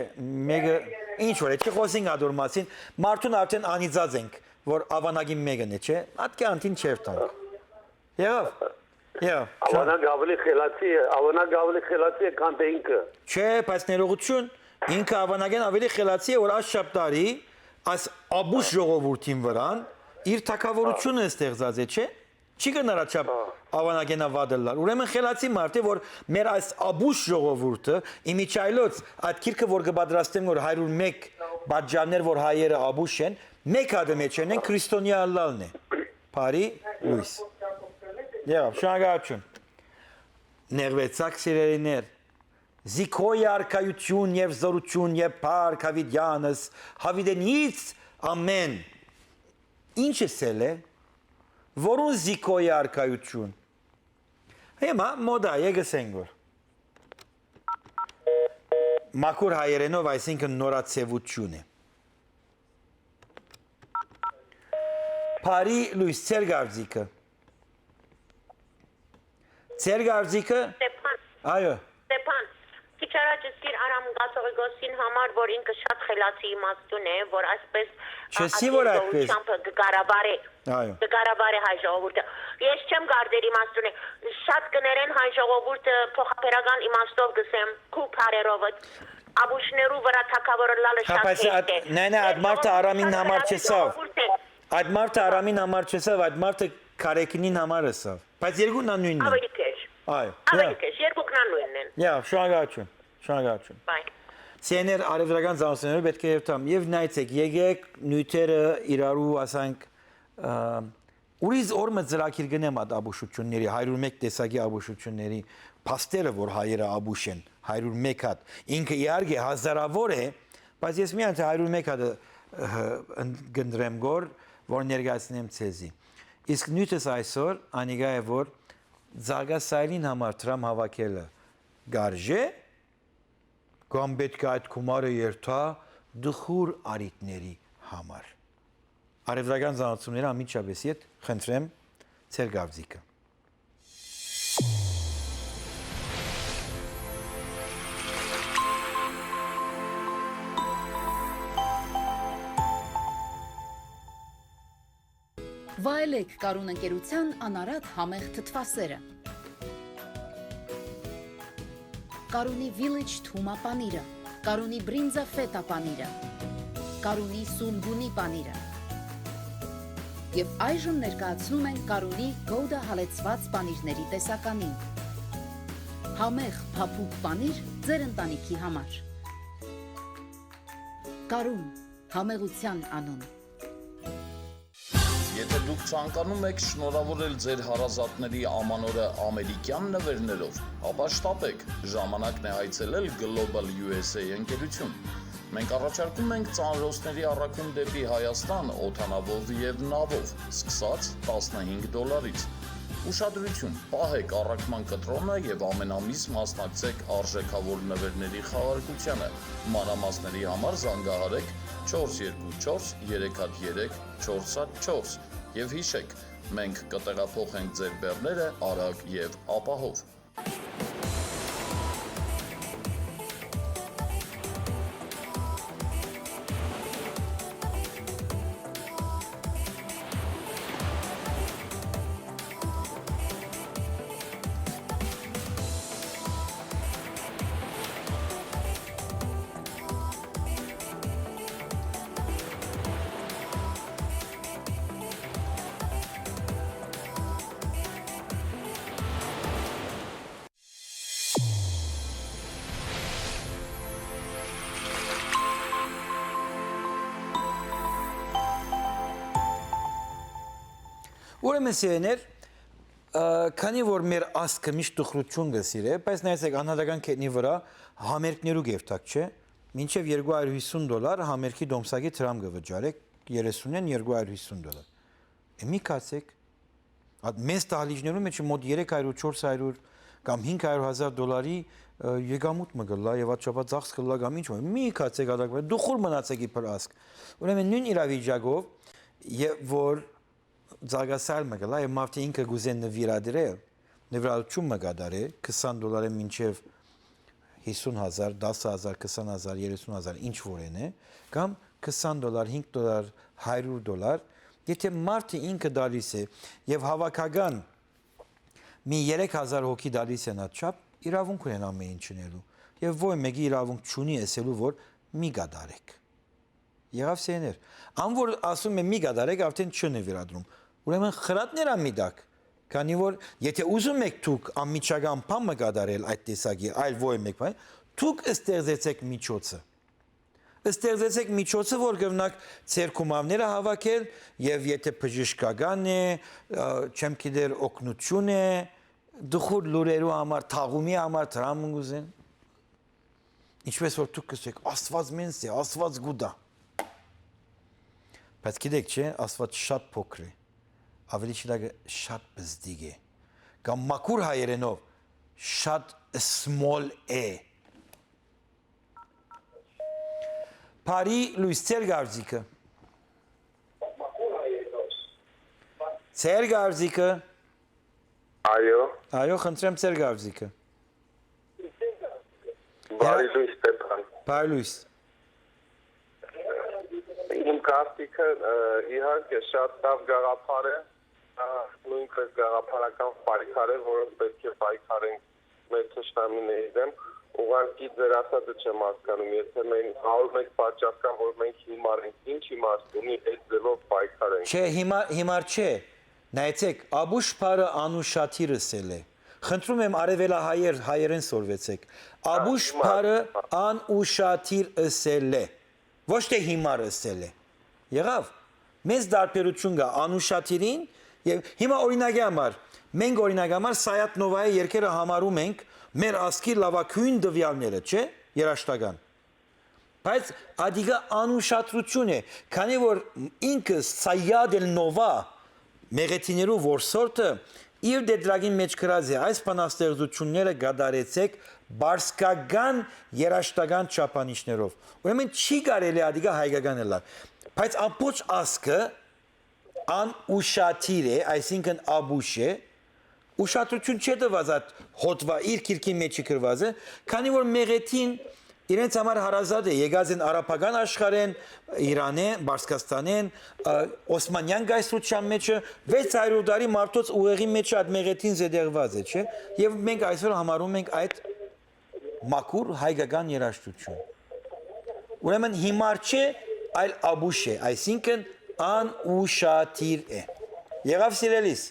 մեկը, ինչ որ է, չի խոսենք ադոր մասին, մարդուն արդեն անիծած ենք, որ ավանակին մեկն է, չէ՞։ Ատկե անտին չեր տանք։ Եղավ։ Եղավ։ Չա- Ավանակ ավելի խելացի է, ավանակ ավելի խելացի է, քան թե ինքը։ Չէ, բայց ներողություն, ինքը ավանակեն ավելի խելացի է, որ այս շաբթարի այս աբուշ ժողովուրդին վրան իր թագավորությունը ստեղծած է, չէ՞։ Չի կրնար աչափ Հա։ Ավանագենա վատ ըլլար։ Ուրեմն խելացի մարդ է, որ մեր այս աբուշ ժողովուրդը, իմիջայլոց, այդ գիրքը, որ կը պատրաստեմ, որ հարիւր մէկ պատճառներ, որ հայերը աբուշ են, մէկ հատը մեջ են, քրիստոնեայ ըլլալն է։ Բարի լույս։ Եղավ, շնորհակալություն։ Նեղվեցաք, սիրելիներ, զի քոյ արքայութիւն եւ զօրութիւն եւ փառք Դաւիդեանս, Դաւիդենից ամէն։ Ինչ ըսել է, որուն զի քոյ արքայութիւն։ Հիմա մոդա է, գսենք որ։ Մաքուր հայերենով, այսինքն նորաձեւութիւն է։ Բարի լույս, ձեր կարծիքը։ Ձեր կարծիքը։ Ստեփան, Այո։ Ստեփան, քիչ առաջ Սիր Արամ Կաթողիկոսին համար, որ ինքը շատ խելացի իմաստուն է, որ այսպես Չսի, որ այդպես։ Ատկերգողությամբ կկառավարե, Այո։ կկառավարե հայ ժողովուրդը։ Ես չեմ կարծեր իմաստուն է։ Շատ կներեն հայ ժողովուրդը փոխաբերական իմաստով գսեմ, քու բարերովդ, աբուշներու վրա թակավորը լալը Հա, շատ բայց հեշտ է։ Այդ, նայ, նայ, այդ Ես մարդը ժողովուրդը Արամին շատ համար խելացի չսավ։ ժողովուրդ է։ Այդ մարդը Արամին համար չսավ, այդ մարդը Քարեքինին համար ըսավ։ Բայց երկունն ան նոյնն է։ Ավելի քեշ։ Այո, Ավելի yeah. քեշ, երկուքն ան նոյնն են։ Yeah, շնորհակալություն, շնորհակալություն։ Bye։ Սիեներ արևելական ծանոթներով պետք է երթամ։ Եվ նայեցեք, եկեք նյութերը իրարու, ասանք, ը, ուրիշ օր մը ծրագիր գնեմ այդ աբուշությունների, հարիւր մէկ տեսակի աբուշությունների փաստերը, որ հայերը աբուշ են, հարիւր մէկ հատ։ Ինքը իհարկե հազարավոր է, բայց ես միայն թե հարիւր մէկ հատը, ը, ըն-, կընտրեմ գոր, որ ներկայացնեմ ձեզի։ Իսկ նյութս այսօր անիկա է, որ Ծաղկասայլին համար դրամ հավաքելը կարժե, կամ պէտք է այդ գումարը երթայ տխուր առիթների համար։ Արևելական ծանոթությունները անմիջապէս ետ խնդրեմ ձեր կարծիքը։ Վայելեք Կարուն ընկերության անարատ համեղ թթվասերը։ Կարունի Village թհումա պանիրը, Կարունի Բրինձա Ֆետա պանիրը, Կարունի Սունգունի պանիրը։ Եվ այժմ ներկայացնում ենք Կարունի Գոուդա հալեցված պանիրների տեսականին։ Համեղ փափուկ պանիր ձեր ընտանիքի համար։ Կարուն, համեղության անուն։ Եթե դուք ցանկանում էք շնորհաւորել ձեր հարազատների ամանորը ամերիկեան նուէրներով, ապա շտապեք, ժամանակն է այցելել Global U S A ընկերություն։ Մենք առաջարկում ենք ծանրոցների առաքում դէպի Հայաստան օդանավով եւ նավով, սկսած տասնհինգ դոլարից։ Ուշադրություն, պահեք առաքման կտրոնը եւ ամենամիս մասնակցեք արժեքաւոր նվերների խաղարկությանը։ Մանրամասների համար զանգահարեք չորս երկու չորս, երեք հատ երեք, չորս հատ չորս։ Եւ յիշեք, մենք կը տեղափոխենք ձեր բեռները արագ եւ ապահով։ Ուրեմն, սիրելիներ, ը, քանի որ մեր ազգը միշտ տխրութիւն կը սիրէ, բայց նայեցեք, անհատական գետնի վրայ համերգներու կերտակ չէ, մինչեւ երկու հարիւր հիսուն դոլար համերգի դոմսակի դրամ կը վճարեք, երեսունէն երկու հարիւր հիսուն դոլար։ Է, մի քացեք, ատ մեծ դահլիճներու մէջ մօտ երեք հարիւր, չորս հարիւր կամ հինգ հարիւր հազար դոլարի, ը, եկամուտ մը կ'ըլլայ եւ ատչապա ծախս կ'ըլլայ կամ ինչ որ, մի քացեք ատակ, դուխուր մնացեք իբր ազգ։ Ուրեմն նոյն իրավիճակով, եւ որ զարգասայլ մը կ'ըլլայ, եւ մարդը ինքը կ'ուզէ նուիրադրել, նուիրալչում մը կատարել, քսան դոլարէ մինչեւ հիսուն հազար, դաս հազար, քսան հազար, երեսուն հազար, ինչ որ են է, կամ քսան դոլար, հինգ դոլար, հարիւր դոլար, եթե մարդը ինքը տալիս է եւ հաւաքական մի երեք հազար հոգի տալիս են ատչափ, իրաւունք ունեն ամեն ինչ ընելու։ Եւ ոյ մէկի իրաւունք չունի ըսելու, որ մի կատարեք։ Եղաւ սեներ։ Ան որ ասում է՝ «Մի կատարեք», արդեն չի նուիրադրում։ Ուրեմն խրատներ ան մի տաք, քանի որ եթե ուզում եք դուք անմիջական բան մը կատարել այդ տեսակի, այլ ոյ մէկ բան, դուք ստեղծեցեք միջոցը։ Ստեղծեցեք միջոցը, որ կրնաք ձեր գումարները հաւաքել, եւ եթե բժշկական է, ը, չեմ գիտեր, օգնություն է, դխուր լուրերու համար, թաղումի համար, դրան կ'ուզեն։ Ինչպես որ դուք կ'ըսեք, Աստուած մենս է, Աստուած կու տայ։ Բայց գիտեք, չէ՞, Աստուած շատ փոքր է, ավելի շնորհակը շատ պզտիկ է, կամ մաքուր հայերենով՝ շատ small է։ Բարի լոյս, ձեր կարծիքը։ Ձեր կարծիքը։ Այո։ Այո, խնդրեմ, ձեր կարծիքը։ Բարի լույս, Ստեփան։ Բարի լույս։ Իմ կարծիքը, ը, իհարկե, շատ լավ գաղափար է, ա, նույնպես գաղափարական պայքար է, որը պետք է պայքարենք մեր թշնամիների դեմ։ Ուղղակի ձեր ասածը չեմ հասկանում, եթե մենք հարյուր մեկ պատճառ կա, որ մենք հիմար ենք, ի՞նչ իմաստ ունի այդ ձևով պայքարենք։ Չէ, հիմա, հիմար չէ։ Նայեցեք, աբուշ բառը անուշադիր ըսել է։ Խնդրում եմ, արևելահայեր, հայերեն սորվեցեք։ Աբուշ հիմար, բառը հիմար։ Անուշադիր ըսել է, ոչ թե հիմար ըսել է։ Եղավ։ Մեծ տարբերություն կա անուշադիրին եւ հիմա, օրինակի համար, մենք, օրինակի համար, Սայաթ Նովայի երկերը համարում ենք մեր ազգի լավագույն տվեալները, չէ՞, երաժշտական։ Բայց ադիգա անուշադրություն է, քանի որ ինքը Սայաթ էլ Նովա, մեղեդիներու որսորդը, իր դետրագին մեջ գրած է՝ «Այս բանաստեղծությունները կատարեցեք պարսկական երաժշտական չափանիշներով»։ Ուրեմն չի կարելի ադիգա հայկական ըլլալ, բայց ամբողջ ազգը անուշադիր է, այսինքն՝ աբուշ է, ուշադրություն չէ տված այդ հոդվա իր գիրքի մեջ գրվածը, քանի որ մեղեդին իրենց համար հարազատ է, եկած են արաբական աշխարհեն, Իրանէ, Բարսկաստանեն, ը, Օսմանյան կայսրության մեջը վեց հարիւր տարի մարդոց ուղեղի մեջ այդ մեղեդին զետեղված է, չէ՞։ Եւ մենք այսօր համարում ենք այդ մաքուր հայկական երաժշտություն։ Ուրեմն հիմար չէ, այլ աբուշ է, այսինքն՝ անուշադիր է։ Եղավ, սիրելիս։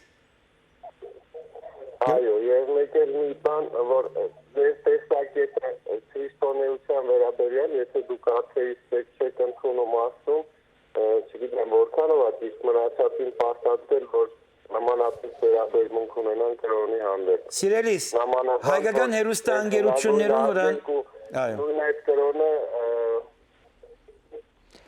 Այո, եւ մեկ էլ մի բան, որ ձեր տեսակետը քրիստոնեության վերաբերյալ, եթե դուք աթեիստ եք, չեք ընդունում Աստծուն, ը, չգիտեմ, որքանով ա ճիշտ, մնացածին պարտադիր Սիրելիս, հայկական հեռուստաընկերություններուն վրան, այո։ Նույն այդ կրոնը, ը,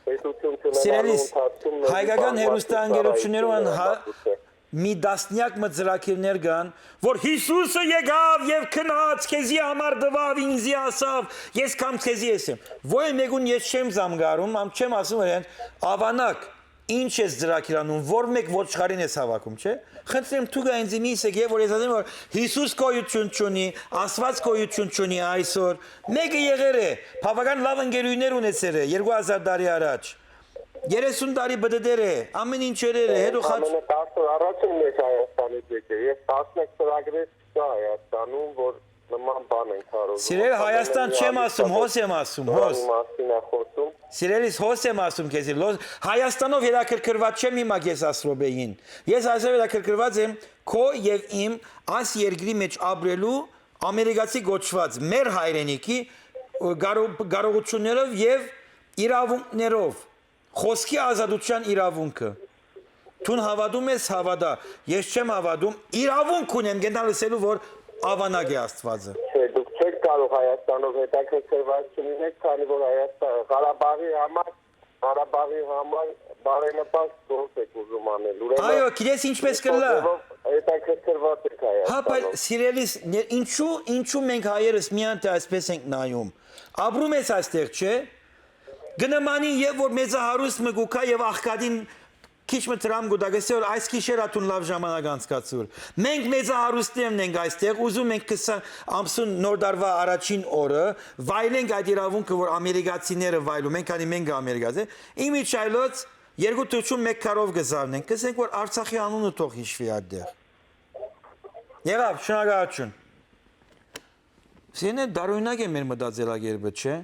պետություն չունենալու Սիրելիս, ընթացքում մերժի հայկական պահվածքը հեռուստաընկերություններուն ծառայությունը հա-, մատուցել։ Մի տասնյակ մը ծրագիրներ կան, որ Հիսուսը եկաւ եւ քնած, քեզի համար տուաւ, ինձի ասաւ, ես կամ քեզի ես եմ։ Ոյ մեկուն ես չեմ զանգարում, ամ չեմ ասում իրեն, ավանակ, ինչ ես ծրագիր անում, որ մեկ ոչխարին ես հավաքում, չէ՞։ Խնդրեմ, դուք ա ինձի մի ասեք, որ ես ասեմ, որ Հիսուս գոյություն չունի, Աստված գոյություն չունի այսօր։ Մեկը եղեր է, բավական լաւ ընկերուհիներ ունեցեր է երկու հազար տարի առաջ։ Երեսուն տարի պտտեր է, ամեն ինչ երեր է, հետո խաչ- Ամենը տասը առաջ եմ ես Հայաստանից եկել։ Ես տասնեկ ծրագրեր չկա Հայաստանում, որ նման բան են կարող Սիրել Հայաստան չեմ ասում, հոս եմ ասում, հոս։ Դրանի մասին է խոսում։ Սիրելիս, հոս եմ ասում քեզի, լոզ-, Հայաստանով հետաքրքրված չեմ հիմա ես աս րոպեին։ Ես այսօր հետաքրքրված եմ քո եւ իմ այս երկրի մեջ ապրելու ամերիկացի կոչված մեր հայրենիքի, ը, կարո-, կարողություններով եւ իրավունքներով, խոսքի ազատության իրավունքը։ Դուն հավատում ես, հավատա, ես չեմ հավատում, իրավունք ունեմ կենալ լսելու, որ ավանակ է Աստվածը։ Չէ, դուք չեք կարող Հայաստանով հետաքրքրված չլինեք, քանի որ Հայաստան, Ղարաբաղի համար, Ղարաբաղի համար բարենպաստ գործ եք ուզում անել։ Ուրեմն Այո, գիտես ինչպես կլա։ Հետաքրքրված եք Հայաստանով։ Հա, բայց սիրելիս, ներ-, ինչու, ինչու մենք հայերս միայն թե այսպես ենք նայում։ Ապրում ես այստեղ, չէ՞։ Կը նմանի, երբ որ մեծահարուստ մը կու գայ եւ աղքատին քիչ մը դրամ կու տայ, կ'ըսէ որ այս գիշեր ա դուն լաւ ժամանակ անցկացուր։ Մենք մեծահարուստներն ենք այստեղ, ուզում ենք քսան ամսուն նոր տարուա առաջին օրը վայելենք այդ իրավունքը, որ ամերիկացիները վայելում են, քանի մենք ամերիկացի, իմիջիայլոց երկու թռչուն մեկ քարով կը զարնենք, կ'ըսենք որ Արցախի անունը թող հիշուի այդտեղ։ Եղաւ, շնորհակալություն։ Սիրելիներ, տարօրինակ է մեր մտածելակերպը, չէ՞։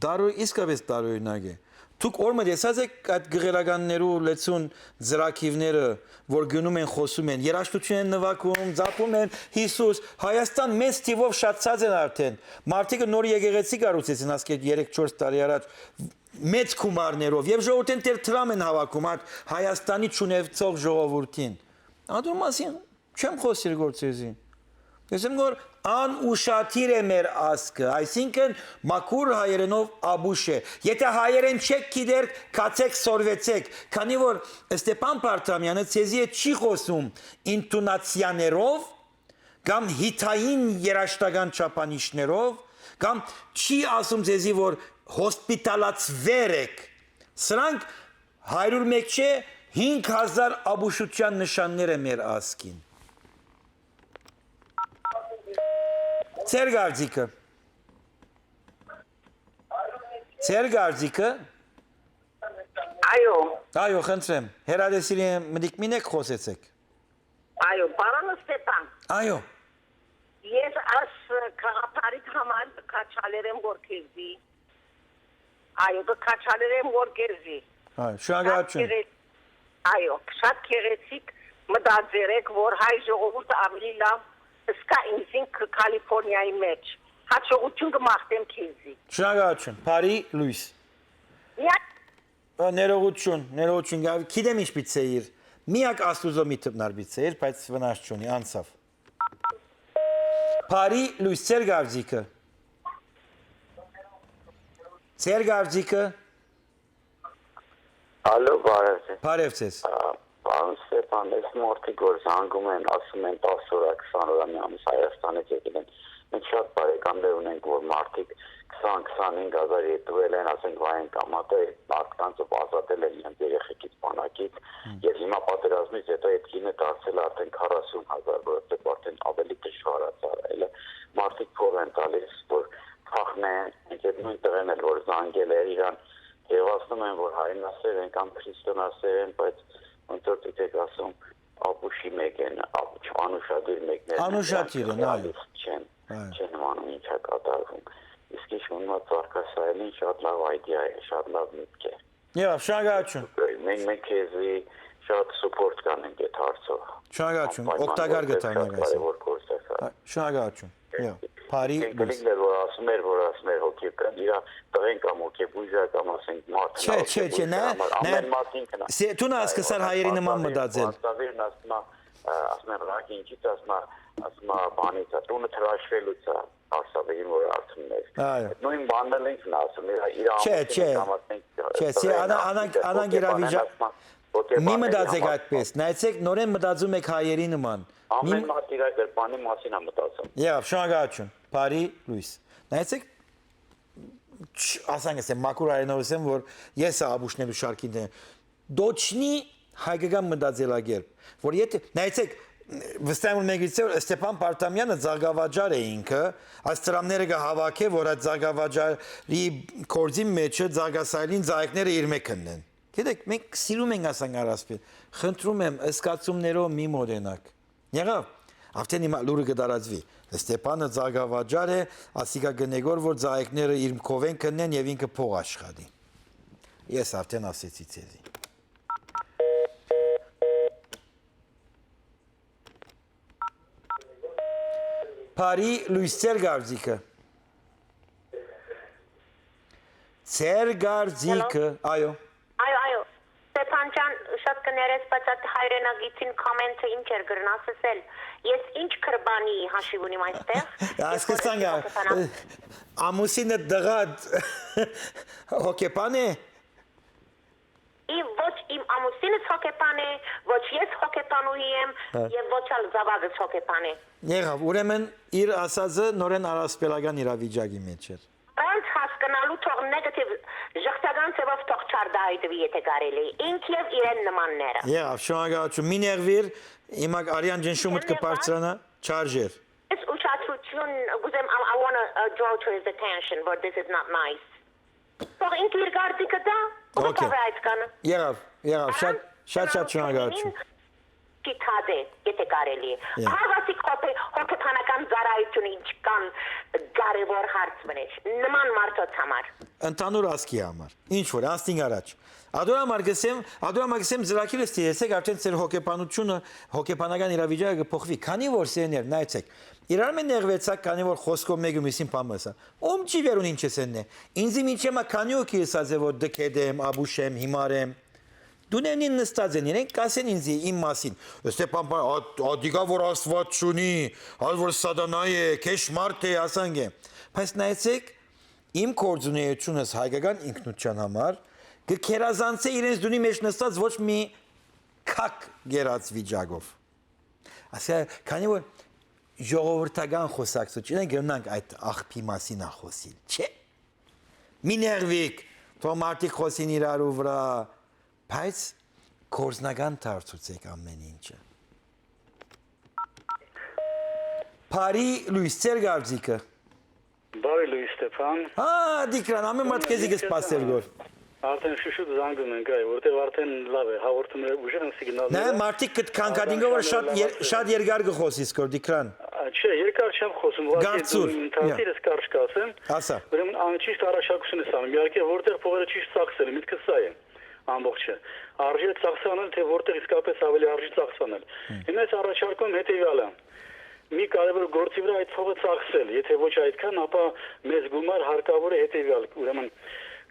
Դարու-, իսկապես տարօրինակ է։ Դուք օրմը տեսած եք այդ գղերականներու լեցուն ծրագիրները, որ գնում են, խոսում են, երաժշտություն են նվագում, ծափում են, Հիսուս, Հայաստան մեծ թիվով շատացած են արդեն։ Մարդիկը նոր եկեղեցի կառուցեցին, ասկէ երեք չորս տարի առաջ, մեծ գումարներով, եւ ժողովուրդին դեռ դրամ են հավաքում այդ Հայաստանի չունեցող ժողովուրդին։ Ադոր մասին չեմ խօսիր գործ էզի։ Ես եմ գոր անուշադիր է մեր ազգը, այսինքն մաքուր հայերենով աբուշ է։ Եթե հայերեն չեք գիտեր, գացեք սորվեցեք, քանի որ Ստեփան Պարթամյանը ձեզի հետ չի խոսում ինտոնացիաներով կամ հիթային երաժշտական չափանիշներով, կամ չի ասում ձեզի, որ հոսպիտալացվեր եք։ Սրանք հարիւր մէկ չէ, հինգ հազար աբուշութեան նշաններ է մեր ազգին։ Ձեր կարծիքը։ Ձեր կարծիքը։ Այո։ Այո, խնդրեմ, հեռատեսիլի մտիկ մին եք, խօսեցեք։ Այո, պարոն Ստեփան։ Այո։ Ես այս գաղափարիդ համար կքաչալերեմ, որ քեզի, այո, կքաչալերեմ, որ քեզի։ Այո, շնորհակալություն։ Շատ գեղեցիկ, այո, շատ գեղեցիկ մտածեր եք, որ հայ ժողովուրդը ավելի լավ զգայ ինքզինք Կալիֆորնիայի մեջ։ Հաջողություն կմաղթեմ քեզի։ Շնորհակալություն, բարի լոյս։ Միակ Ա, ներողություն, ներողություն, գա-, գիտեմ ինչ պիտի իր։ Միակ Աստուծո մի դպնար պիտի իր, բայց վնաս չունի, անցավ։ Բարի լույս, ձեր կարծիքը։ Ձեր կարծիքը։ Ալո, բարև ձեզ։ Բարև ձեզ։ Ա, պարոն Ստեփան, ես մարդիկ որ զանգում են, ասում են տաս օր, քսան օր, մի ամիս Հայաստանից եկել են։ Մենք շատ բարեկամներ ունենք, որ մարդիկ քսան, քսանհինգ հազար ետուել են, ասենք, Վայեն կամ ատը, այդ մարդկանց ով ազատել են իրենց երեխեքից, բանակից, Հմ։ և հիմա պատերազմից հետո այդ գինը դարձել է արդեն քառասուն հազար, որովհետև արդեն ավելի դժվար է ծառայելը։ Մարդիկ փող են տալիս, որ փախնեն, հենց այդ նույն տղեն էլ, որ զանգել էր, իրան հեղացնում են, որ հայրենասեր են կամ քրիստոնասեր են, բայց ոնց որ դուք եք ասում, ապուշի մեկ են, ապուշ, անուշադիր մեկներն են, Անուշադիր են, իրանք այո։ ռեալիստ չեն, Այո։ չեն իմանում ինչ է կատարվում։ Իսկ իշ մնաց Վարդասարյանին շատ լավ idea է, շատ լավ միտք է։ Եվ շնորհակալություն։ Մենք, մենք քեզի շատ support կանենք այդ հարցով։ Շնորհակալություն, Անպայման օգտակար որտեղ կտանենք շատ այսօր։ կարևոր գործ է սա։ Ա, շնորհակալություն։ Եվ բարի Այն լույս։ կլինքն էր, որ ասում էր, որ ասում էր հոգեբան, իրա տղեն կամ հոգեբույժ է, կամ ասենք մարդն է Չէ, չէ, չէ, հոգեբույժ, նայ, կամ նայ, ամեն մարդ ինքն է։ Սե-, դու նա Այո, սկսար հայերի նման մտածել։ Վաստավիրն ասում է, ը, ասում են, ռակ ինչից, ասում ա, ասում ա, բանից ա, տունը թրաշվելուց ա, Արսավը իմ որ արթուններ։ Այո։ Այդ նոյն բանն էլ ինքն ա ասում, իր, իր Չէ, ամուսինը չէ։ կամ ասենք, Չէ, սի տղեն անա-, անանք, ասում է, անանք հոգեբանեն իրավիճակ-, ասում ա, հոգեբանեն Մի մտածեք համակարգ այդպես, նայեցեք, նորեն մտածում եք հայերին նման։ Մի Ամեն մ-, մարդ իր գրպանի մասին ա մտածում։ Եվ շնորհակալություն, բարի լույս։ Նայեցեք, չ-, ասանք ասեմ, մաքուր հայերեն ասեմ, որ ես ա աբուշներու շարքին դեմ։ Դոչնի հայկական մտածելակերպ, որ եթե, նայեցեք, վստահ եմ, որ մեկից է, որ Ստեփան Պարտամյանը ձաղկավաճառ է ինքը, այս դրամները կը հավաքէ, որ այդ ձաղկավաճառի գործին մեջը ձաղկասայլին ձայքները իր մէ քննեն։ Գիտեք, մենք սիրում ենք ասանք առասպել, խնդրում եմ, զգացումներով մի մոտենաք։ Եղավ, արդեն հիմա լուրը կը տարածուի։ Ստեփանը ձաղկավաճառ է, ասիկա կը նեգոր, որ ձայքները իր քովեն քննեն եւ ինքը փող աշխատի։ Ես արդեն ասեցի ձեզի։ Բարի լույս, ձեր կարծիքը։ Ձեր կարծիքը, այո։ Այո, այո։ Ստեփան ջան, շատ կներես, բայց այդ հայրենակիցին comment-ը ինչ էր կրնաս ասել։ Ես ինչ կրպանի հաշիվ ունիմ այստեղ։ Ես Հասկացանք, որ հոգեբան ա, ամուսինը դղա հոգեբան է։ Իմ, ոչ իմ ամուսինս հոգեբան է, ոչ ես հոգեբանուհի եմ, Հա։ Եվ ոչ ալ զաւակս հոգեբան է։ Եղավ, ուրեմն իր ասածը նորեն առասպելական իրավիճակի մեջ էր։ Առանց հասկնալու թող negative, ժխտական ձևով թող չարտահայտվի, եթե կարելի է, ինք եւ իրեն նմանները։ Եղավ, շնորհակալություն, մի նեղվիր, հիմա արյան ջնշումդ Չեմ կը նեղվա։ Բարձրանա, չարժեր։ Ես ուշադրություն կուզեմ, I, I wanna, uh, draw to his attention, but this is not nice. Թող ինքը իր կարծիքը տա, ու Okay. կտավե այդ կանը։ Եղավ, եղավ, շատ, Ահա, շատ, շատ գնալու շնորհակալություն։ Չինին չի թադե, եթե կարելի է։ Yeah. Ահա ասիկ հոգե-, հոգեբանական ծառայությունը ինչքան կարևոր հարց մնե, նման մարդոց համար։ Ընդհանուր ազգի համար, ինչ որ, անցնին առաջ։ Ադոր համար գսեմ, ադոր համար գսեմ ծրագիրը ստիպեցեք, արդեն ձեր հոգեբանությունը, հոգեբանական իրավիճակը կփոխվի, քանի որ սեներ, նայեցեք, իրար մէ նեղվեցաք, քանի որ խոսքով մեկը միսին բան մսա։ Ում չի վերուն ինչ ես էննե։ Ինձի մինչեւ մա քանի օքի եսած է, որ դքետ եմ, աբուշ եմ, հիմար եմ։ Դունենին նստած են իրենք, կասեն ինձի իմ մասին։ Ստեփան Պա-, ա-, ադիգա որ Աստված չունի, ալ որ սատանայ է, քեշ մարդ է, ասանք է։ Բայց նայեցեք, իմ գործունեությունս հայկական ինքնության համար կը քերազանցե իրենց դունի մեջ նստած ոչ մի քակ գերած վիճակով։ Ասկա, քանի որ ժողովրդական խոսակցություն է, գնանք այդ աղբի մասին ա խոսիլ, չէ՞։ Մի նեղվիք, թող մարդիկ խոսին իրարու վրա, բայց գործնական դարձուցեք ամեն ինչը։ Բարի լույս, ձեր կարծիքը։ Բարի լույս, Ստեփան։ Հա, Տիգրան, ամեն մարդ քեզի կսպասեր գոր։ Արդեն շուշուտ զանգում ենք, այ, որտեղ արդեն լավ է, հաղորդումները ուժեղ են, սիգնալները։ Նայ, մարդիկ կտ-, քանքատին գոր շատ եր-, շատ երկար կխոսիս գոր, Տիգրան։ Ա, չէ, երկար չեմ խոսում, ուղղակի Գարձուր, դու իմ թախտիրս կարճ կասեմ։ Ասա։ Ուրեմն, ան-, ճիշտ առաջարկություն ես անում, իհարկե, որտեղ փողերը ճիշտ ծախսել, միտքս սա է, ամբողջը։ Արժի ծախսանել, թե որտեղ իսկապես ավելի արժի ծախսանել։ Հմ։ Հիմա ես առաջարկում եմ հետևյալը։ Մի կարևոր գործի վրա այդ փողը ծախսել, եթե ոչ այդքան, ապա մեզ գումար հարկավոր է հետևյալ, ուրեմն,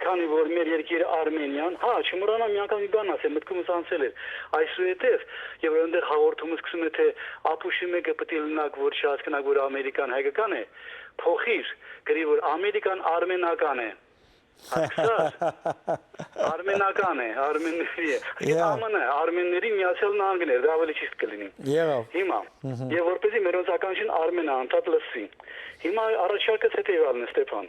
քանի որ մեր երկիրը Արմենիան, հա, չմոռանամ մի անգամ մի բան ասեմ, մտքումս անցել էր, այսուհետև, եւ որ այնտեղ հաղորդումը սկսում է, թե ապուշի մեկը պիտի լնակ, որ չհասկնակ, որ Ամերիկան հայկական է, փոխիր, գրի, որ Ամերիկան արմենական է։ Հասկացա՞ր։ Արմենական է, արմենների է։ Yeah. Ա Մ Ն, Արմենների Միացյալ Նահանգներ, դա ավելի ճիշտ կլինի։ Եղավ։ Հիմա, Մհմ։ Եվ որպեսզի մերոնց ականջին Արմենը անդադ լսի։ Հիմա առաջարկս հետևյալն է, Ստեփան։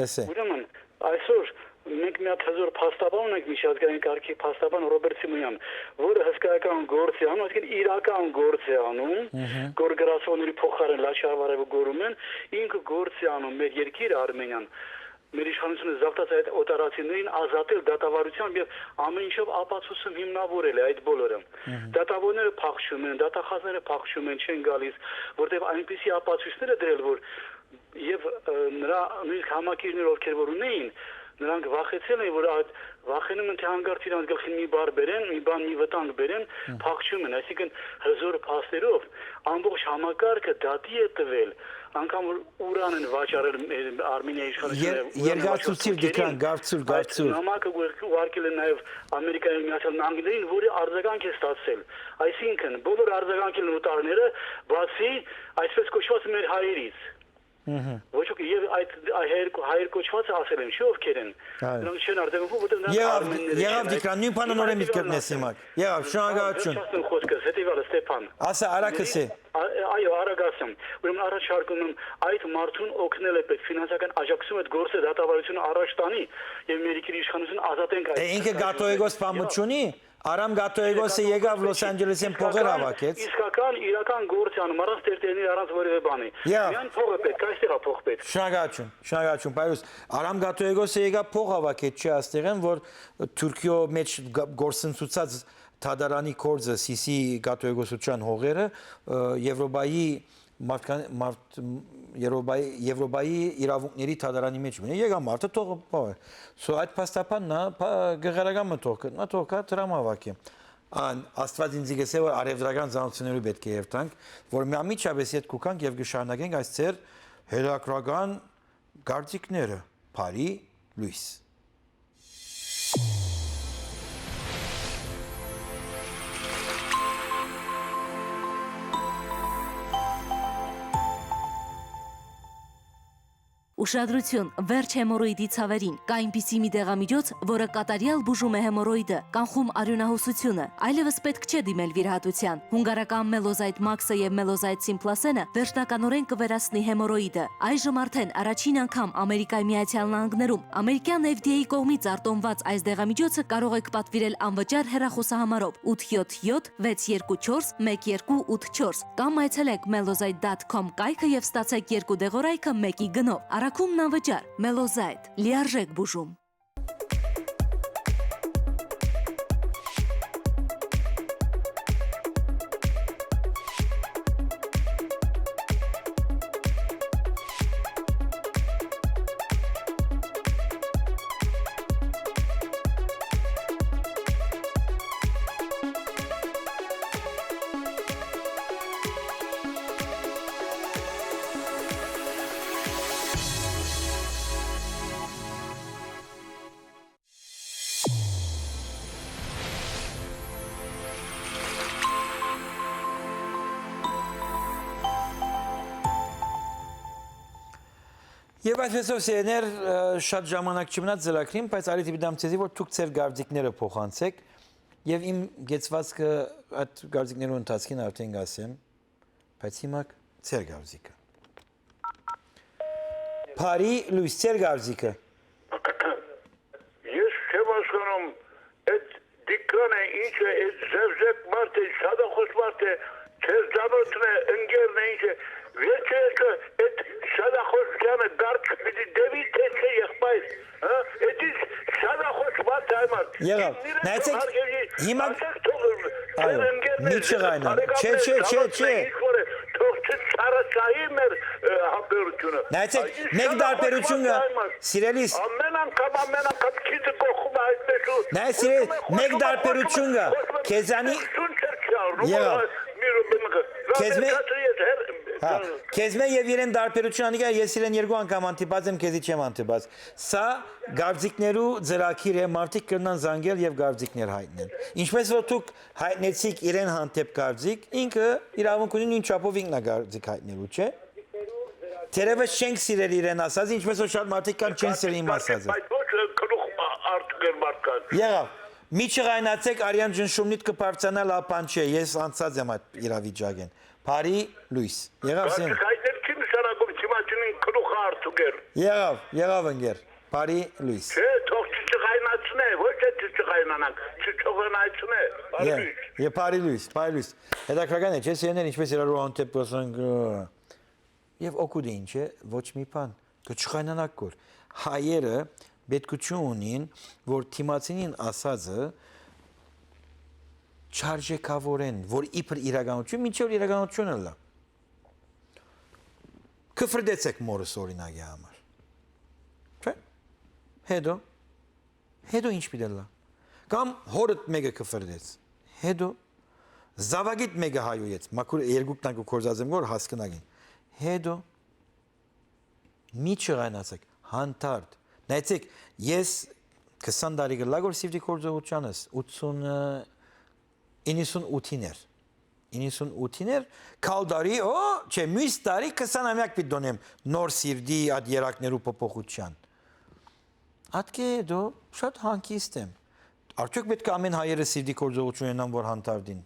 Էսե։ Ուրեմն, այսօր մենք մի հատ հզոր փաստաբան ունենք, միջազգային կարգի փաստաբան Ռոբերտ Սիմոնյան, որը հսկայական գործ է անում, այսինքն իրական գործ է անում, Մհմ։ Գորգրասովների փոխարեն լաչարվարևը գորում են, ինքը գործ է անում մեր երկիրը, Արմենիան, մեր իշխանությունը զավթած այդ օտարացիներին ազատել դատավարությամբ և ամեն ինչով ապացուցում հիմնավորել է այդ բոլորը։ Մհմ։ Դատավորները փախչում են, դատախազները փախչում են, չեն գալիս, որտեղ այնպիսի ապացույցներ է դրել, որ և, ը, նրա նույնիսկ համակիրներ, ովքեր որ ունեին, Նրանք վախեցել են, որ այդ վախենում են, թե հանկարծ իրանց գլխին մի բառ բերեն, մի բան, մի վտանգ բերեն, փախչում են։ Այսինքն, հզոր փաստերով ամբողջ համակարգը դատի է տվել, անգամ որ ուրան են վաճառել, ը, Արմենիայի իշխանությունը, Եր-, ուրան են երկարցուցիր, վաճառել Տիգրան, Թուրքերին, գարցուր, այդ գարցուր։ Նամակը ուղ-, ուղարկել են նաև Ամերիկայի Միացյալ Նահանգներին, որի արձագանք է ստացել։ Այսինքն, բոլոր արձագանքներն ու տարիները, բացի այսպես կոչված մեր հայերից։ Ոչ ոք, եւ այդ հայեր, հայեր կոչվածը ասել են, չի, ովքեր են։ Այո։ Նրանք չեն արձագանքում, որտեղ նրանք Եղավ, արմեններ եղավ չեն։ Դիքրան, նույն բանը Այս նորեն միտք հետեւանն գտնես ասեմ։ հիմա։ Եղավ, շնորհակալություն։ Ա, վերջացնեմ խոսքը, հետեւյալը, Ստեփան։ Ասա, արագ Ների-, ասի։ ա, այո, արագ ասեմ։ Ուրեմն առաջարկում եմ այդ մարդուն օգնել է պետք, ֆինանսական աջակցում այդ գործը դատավարությունը առաջ տանի եւ մեր երկրի իշխանությունը ազատենք այդ Է, ինքը կայսրը։ Կաթողիկոս բան Եղավ։ Չունի։ Արամ Կաթողիկոսը եկավ Լոս Անջելեսին փողեր Իսկական, հավաքեց։ Իսկական, իրական գործ է անում, առանց տերտերներ, առանց որևէ բանի։ Եղավ։ Միայն փողը պետք, այստեղ է փող պետք։ Շնորհակալություն, շնորհակալություն, Պայրուս։ Արամ Կաթողիկոսը եկավ փող հավաքեց, չի, աստեղեն, որ Թուրքիո մեջ գ-, գործընծուցած թադարանի կորձը, Սիսի կաթողիկոսության հողերը, ը, Եվրոպայի մարդկան-, մարդ-, Եվրոպայի, Եվրոպայի իրավունքների թադարանի մեջ մնա։ Եկա մարդը թող, բա, so այդ փաստաբանն ա, բա, գեղարական մը թող գտնա, թող գա դրամ հավաքի։ Ան, Աստված ինձի գսե, որ արևդրական ծանոթություններու պետք է երթանք, որ մի անմիջապես ետ կուքանք եւ կշարունակենք այս ձեր հետաքրական կարծիքները, բարի լույս։ Ուշադրություն, վերջ հեմորոյդի ցաւերին։ Կա այնպիսի մի դեղամիջոց, որը կատարեալ բուժում է հեմորոյդը, կանխում արիւնահոսությունը, այլեւս պետք չէ դիմել վիրահատության։ Հունգարական Մելոզայտ Մաքսը եւ Մելոզայտ Սիմպլասենը վերջնականորեն կը վերացնի հեմորոյդը։ Այժմ արդեն առաջին անգամ Ամերիկայի Միացյալ Նահանգներում ամերիկյան F D A կողմից արտոնված այս դեղամիջոցը կարող եք պատվիրել անվճար հեռախոսահամարով ութ յոթ յոթ վեց երկու չորս մեկ երկու ութ չորս կամ այցելեք մելոզայտ դոթ քոմ կայքը եւ ստացեք երկու դեղորայքը մեկի գնով։ Առաքումն անվճար։ Մելոզայտ, լիարժեք բուժում։ Եւ այսպեսով, սիրելիներ, ը, շատ ժամանակ չմնաց ծրագրին, բայց ալի դիպի դամ ձեզի, որ դուք ձեր կարծիքները փոխանցեք, եւ իմ կեցվածքը այդ կարծիքներու ընթացքին արդեն կասեմ, բայց հիմա ձեր կարծիքը։ Բարի լույս, ձեր կարծիքը։ Ես չեմ հասկանում, այդ դիկրանը ինչ է, այդ զերզեկ մարդ է, շատախոս մարդ է, չեզանոցն է, ընկերն է, ինչ է։ Վերջը, վերջը այդ շատախոսությանը դարձ պիտի դեվի, թե չէ, եղբայր, հա? Այդ ինչ շատախոս մարդ է, այ մարդ։ Եղավ։ Իմ իրեն Նայեցեք, թող հարգելի, հիմա ասեք, թող Այո, ձեր ընկերներ, մի չղայնան։ Չէ, բարեկամներ, չէ, չէ, չաղացնեն, չէ։ Ինչ որ է, թող չծառացահի մեր, ը, համբերությունը։ Նայեցեք, Այս ինչ մեկ շատախոս դարբերություն կա, մարդ է, այ մարդ։ Սիրելիս։ Ամեն անգամ, ամեն անգամ քիթը կոխում է այդպես ու Նայ, սիրել, ուզում է մեկ խոշոր դարբերություն կա։ խոշոր Քեզանի- Սուն չեր չի առնում, Եղա։ ո-, մի րոպե մը կը-, Քեզ մե- Վերջացրի ես, հեր-, Հա, քեզ մե եւ իրեն դարբերություն անիկա, ես իրեն երկու անգամ հանդիպած եմ, քեզի չեմ հանդիպած։ Սա կարծիքներու ծրագիր է, մարդիկ կրնան զանգել եւ կարծիքներ հայտնեն։ Ինչպես որ դուք հայտնեցիք իրեն հանդեպ կարծիք, ինքը իրավունք ունի նույն չափով ինքնակարծիք հայտնելու, չէ՞։ Թերևս չենք սիրել իրեն ասած, ինչպես որ շատ մարդիկ կան չեն սիրել իմ ասածը։ Բայց ոչ, ը, գլուխ ա-, արտուկեր մարդկանց։ Եղավ։ Մի չղայնացեք, արյան ճնշումնիդ կը բարձրանա, լապան չէ, ես անցած եմ այդ իրավիճակեն։ Բարի լույս։ Եղավ սեն։ Կարծիք հայտնել չի նշանակում, չիմացին գլուխը արտուկեր։ Եղավ, եղավ ընկեր։ Բարի լույս։ Չէ, թող չչղայնացնե, ոչ է չչղայնանանք, չչղայնացնե։ Բարի Ե-, լույս։ Ե բարի լույս, բարի լույս։ Հետաքրական է, չէ՞, սիրելիներ, ինչպես իրարու հանդեպ կսանք, ը, Եւ օգուտը ինչ է, ոչ մի բան, կը չխայնանաք կոր։ Հայերը պետքութիւն ունին, որ դիմացինին ասածը չարժեքավորեն, որ իբր իրականություն, մինչեւ որ իրականություն ըլլայ։ Կը ֆրդեցեք մորս օրինակի համար։ Չէ՞։ Հետո Հետո ի՞նչ պիտի ըլլայ։ Կամ հօրդ մէկը կը ֆռլեց։ Հետո զաւակիդ մէկը հայոյեց, մաքուր երկուքն ալ կը գործածեմ, որ հասկնագին։ Հետո մի չղայնացեք, հանդարտ։ Նայեցեք, ես քսան տարի կը լա որ սիրտի գործողությանս, ութսուն, իննսունութին էր։ Իննսունութին էր, քալ տարի, օ, չէ, մյուս տարի քսանամեակ պիտի դոնեմ նոր սիրտի այդ երակներու փոփոխության։ Ատկե դու շատ հանգիստ եմ։ Արդյոք պետք է ամեն հայերը սիրտի գործողություն ունենան, որ հանդարտին։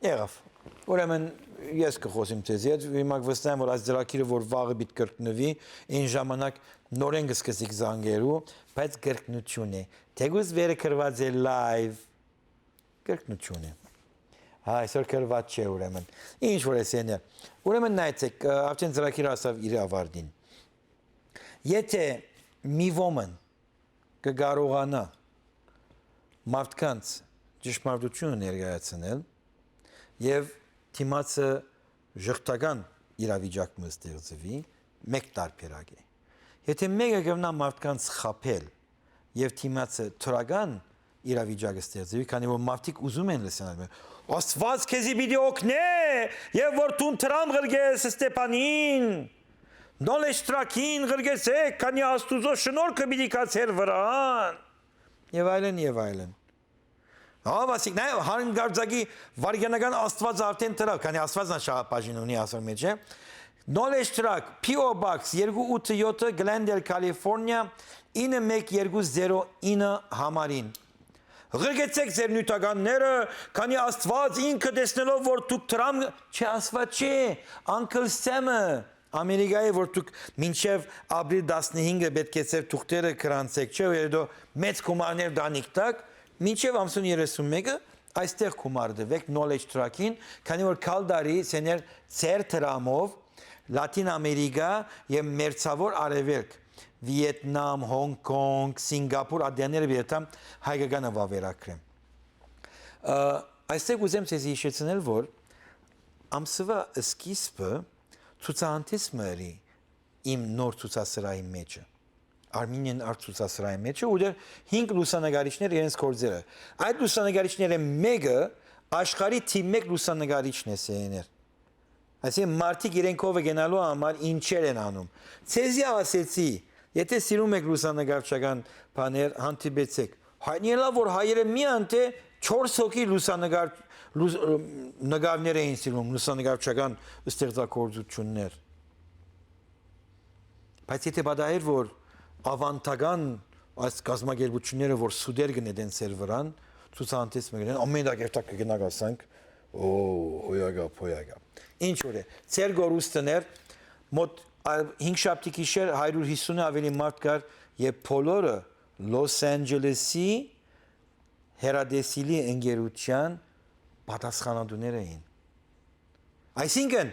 Եղավ։ Ուրեմն ես կխոսեմ ձեզի հետ, հիմա կվստահեմ, որ այս ծրագիրը, որ վաղը պիտի կրկնուի, այն ժամանակ նորեն կսկսի զանգերու, բայց կրկնություն է։ Թեկուզ վերը գրված է live, կրկնություն է։ Հա, այսօր գրված չէ ուրեմն։ Ինչ որ էս էն է։ Ուրեմն նայեցեք, ը, արդեն ծրագիրը հասաւ իր ավարտին։ Եթե մի ոմն կը կարողանայ մարդկանց ճշմարտությունը ներկայացնել եւ դիմացը ժխտական իրավիճակ մը ստեղծուի, մէկ տարբերակ է։ Եթե մէկը կրնայ մարդկանց խաբել եւ դիմացը դրական իրավիճակը ստեղծուի, քանի որ մարդիկ ուզում են լսել, «Աստուած քեզի պիտի օգնէ, եւ որ դուն դրամ ղրկես Ստեփանին, Knowledge Track-ին ղրկեցեք, քանի Աստուծոյ շնորհքը պիտի գա ձեր վրան», եւ այլն, եւ այլն։ Հա, Վասիկ, նայ, հանկարծակի վարգանական Աստուածը արդեն դրաւ, քանի Աստուածն ալ շաղապաժին ունի ասոր մեջ, է։ Knowledge Track, P O Box երկու ութը յոթը, Glendale, California, ինը մեկ երկու զերո ինը համարին։ Ղրկեցեք ձեր նիւթականները, քանի Աստուած ինքը տեսնելով, որ դուք դրամ, չէ, Աստուած չէ, Uncle Sam-ը, Ամերիկայի, որ դուք մինչեւ ապրիլ տասնհինգը պէտք է ձեր թուղթերը գրանցեք, չէ՞, ու հետո մեծ գումարներ տանիք տաք, մինչեւ ամսուն երեսունմէկը այստեղ գումար տուեք Knowledge Track-ին, քանի որ քալ տարի սեներ ձեր դրամով Լատին Ամերիկա եւ Մերձաւոր Արեւելք, Վիետնամ, Հոնկ Կոնկ, Սինգապուր ատյանները պիտի հայկականը վաւերագրեմ։ Ա, այստեղ ուզեմ ձեզ հիշեցնել, որ ամսուայ սկիզբը ցուցահանդես մը ըրի իմ նոր ցուցասրահի մեջը, Armenian Art ցուցասրահի մեջը, ու դեռ հինգ լուսանկարիչներ իրենց գործերը։ Այդ լուսանկարիչներէն մէկը աշխարհի թիվ մէկ լուսանկարիչն է, սեներ։ Այսինքն մարդիկ իրենք ով է գնալու համար ինչեր են անում։ Ձեզի ասեցի, եթե սիրում եք լուսանկարչական բաներ, հանդիպեցեք։ Հայտնի ելա, որ հայերը մի անտե չորս հոգի լուսանկար-, լուս-, նկարներ էին սիրում, լուսանկարչական ստեղծագործություններ։ Բայց եթե պատահեր, որ ավանդական այս կազմակերպությունները, որ սուտեր կնետեն ձեր վրան, ցուցահանդես մը կնեն, ամեն դակ երթակ կգնաք, ասանք, օ, հոյակա, փոյակա։ Ինչ որ է, ձեր գորուստներ, մոտ ա-, հինգ շաբթի գիշեր հարիւր հիսունը ավելի մարդ կար, եւ բոլորը Լոս Անջելեսի հեռատեսիլի ընկերության պատասխանատուներ էին։ Այսինքն,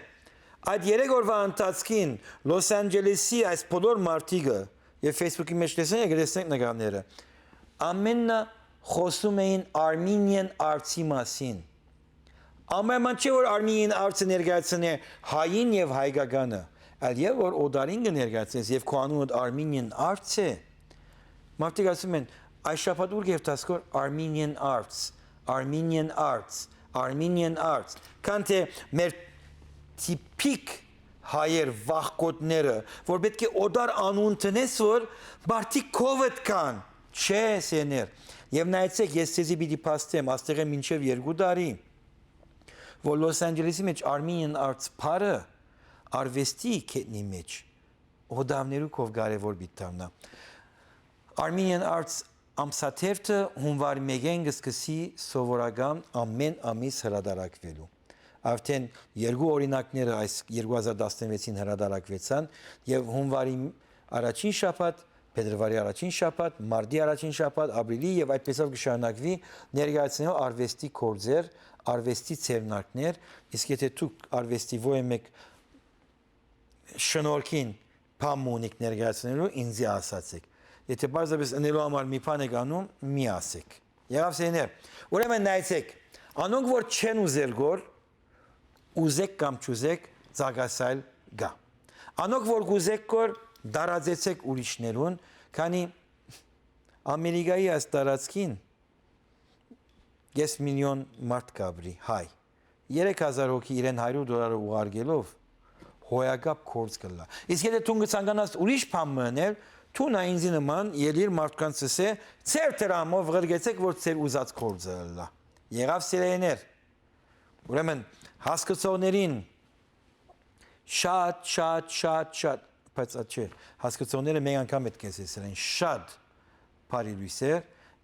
այդ երեք օրվա ընթացքին Լոս Անջելեսի այս բոլոր մարդիկը, եւ Facebook-ի մեջ տեսնենք, տեսնենք նկարները, ամենը խոսում էին Armenian Arts-ի մասին։ Ամեն բան չէ, որ Armenian Arts-ը ներկայացնէ հային եւ հայկականը, այլ եւ որ օտարին կը ներկայացնես, եւ քո անունդ Armenian Arts է։ Մարդիկ ասում են, «Այս շաբաթ ո՞ւր կերթաս քոր Armenian Arts, Armenian Arts, Armenian Arts»։ Քան թե մեր տիպիկ հայեր վախկոտները, որ պէտք է օտար անուն տնես, որ մարդիկ քովդ կան։ Չէ, սեներ։ Եւ նայեցեք, ես ձեզի պիտի փաստեմ, աստեղէ մինչեւ երկու տարի, որ Լոս Անջելեսի մեջ Armenian Arts բառը արուեստի գետնի մեջ օտարներու քով կարեւոր պիտի դառնայ։ Armenian Arts ամսաթերթը հունուարի մէկէն կը սկսի սովորական ամեն ամիս հրատարակուելու։ Արդեն երկու օրինակները այս երկու հազար տասնվեցին հրատարակուեցան, եւ հունուարի առաջին շաբաթ, փետրուարի առաջին շաբաթ, մարտի առաջին շաբաթ, ապրիլի, եւ այդպեսով կը շարունակուի, ներկայացնելով արուեստի գործեր, արուեստի ձեռնարկներ, իսկ եթե դուք արուեստի որևէ մէկ շնորհքին բան մը ունիք ներկայացնելու, ինձի ասացեք։ Եթե պարզապէս ընելու համար մի բան եք անում, մի ասեք։ Եղավ, սեներ։ Ուրեմն նայեցեք, անոնք որ չեն ուզեր գոր, ուզեք կամ չուզեք, ծակասայլ գա։ Անոնք որ կ'ուզէք կոր, տարածեցէք ուրիշներուն, քանի Ամերիկայի այս տարածքին կես միլիոն մարդ կ'ապրի, հայ։ Երեք հազար հոգի իրեն հարիւր դոլարը ուղարկելով հոյակապ գործ կ'ըլլայ։ Իսկ եթէ դուն կը ցանկանաս ուրիշ բան մը ընել, դուն ա ինձի նման ելիր մարդկանց ըսէ, ձեր դրամով ղրկեցէք, որ ձեր ուզած գործը ըլլայ։ Եղա՞վ, սիրելիներ։ Ուրեմն, հասկցողներին շատ, շատ, շատ, շատ, բայց ա, չէ, հասկցողները մէկ անգամ պէտք է ասեն, շատ բարի լոյսեր,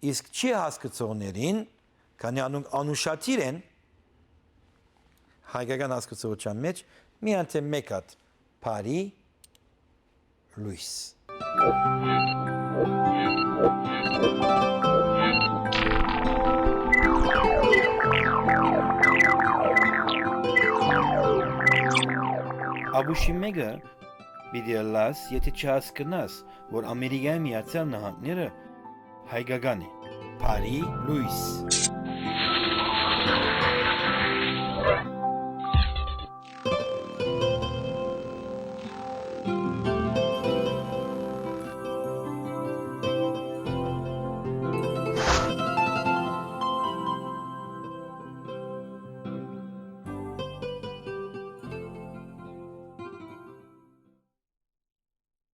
իսկ չի հասկցողներին, քանի անոնք անուշադիր են հայկական հասկցողութեան մէջ, միայն թէ մէկ հատ բարի լոյս։ Ապուշի մէկը պիտի ըլլաս, եթէ չհասկնաս, որ Ամերիկայի Միացեալ Նահանգները հայկական է։ Բարի լոյս։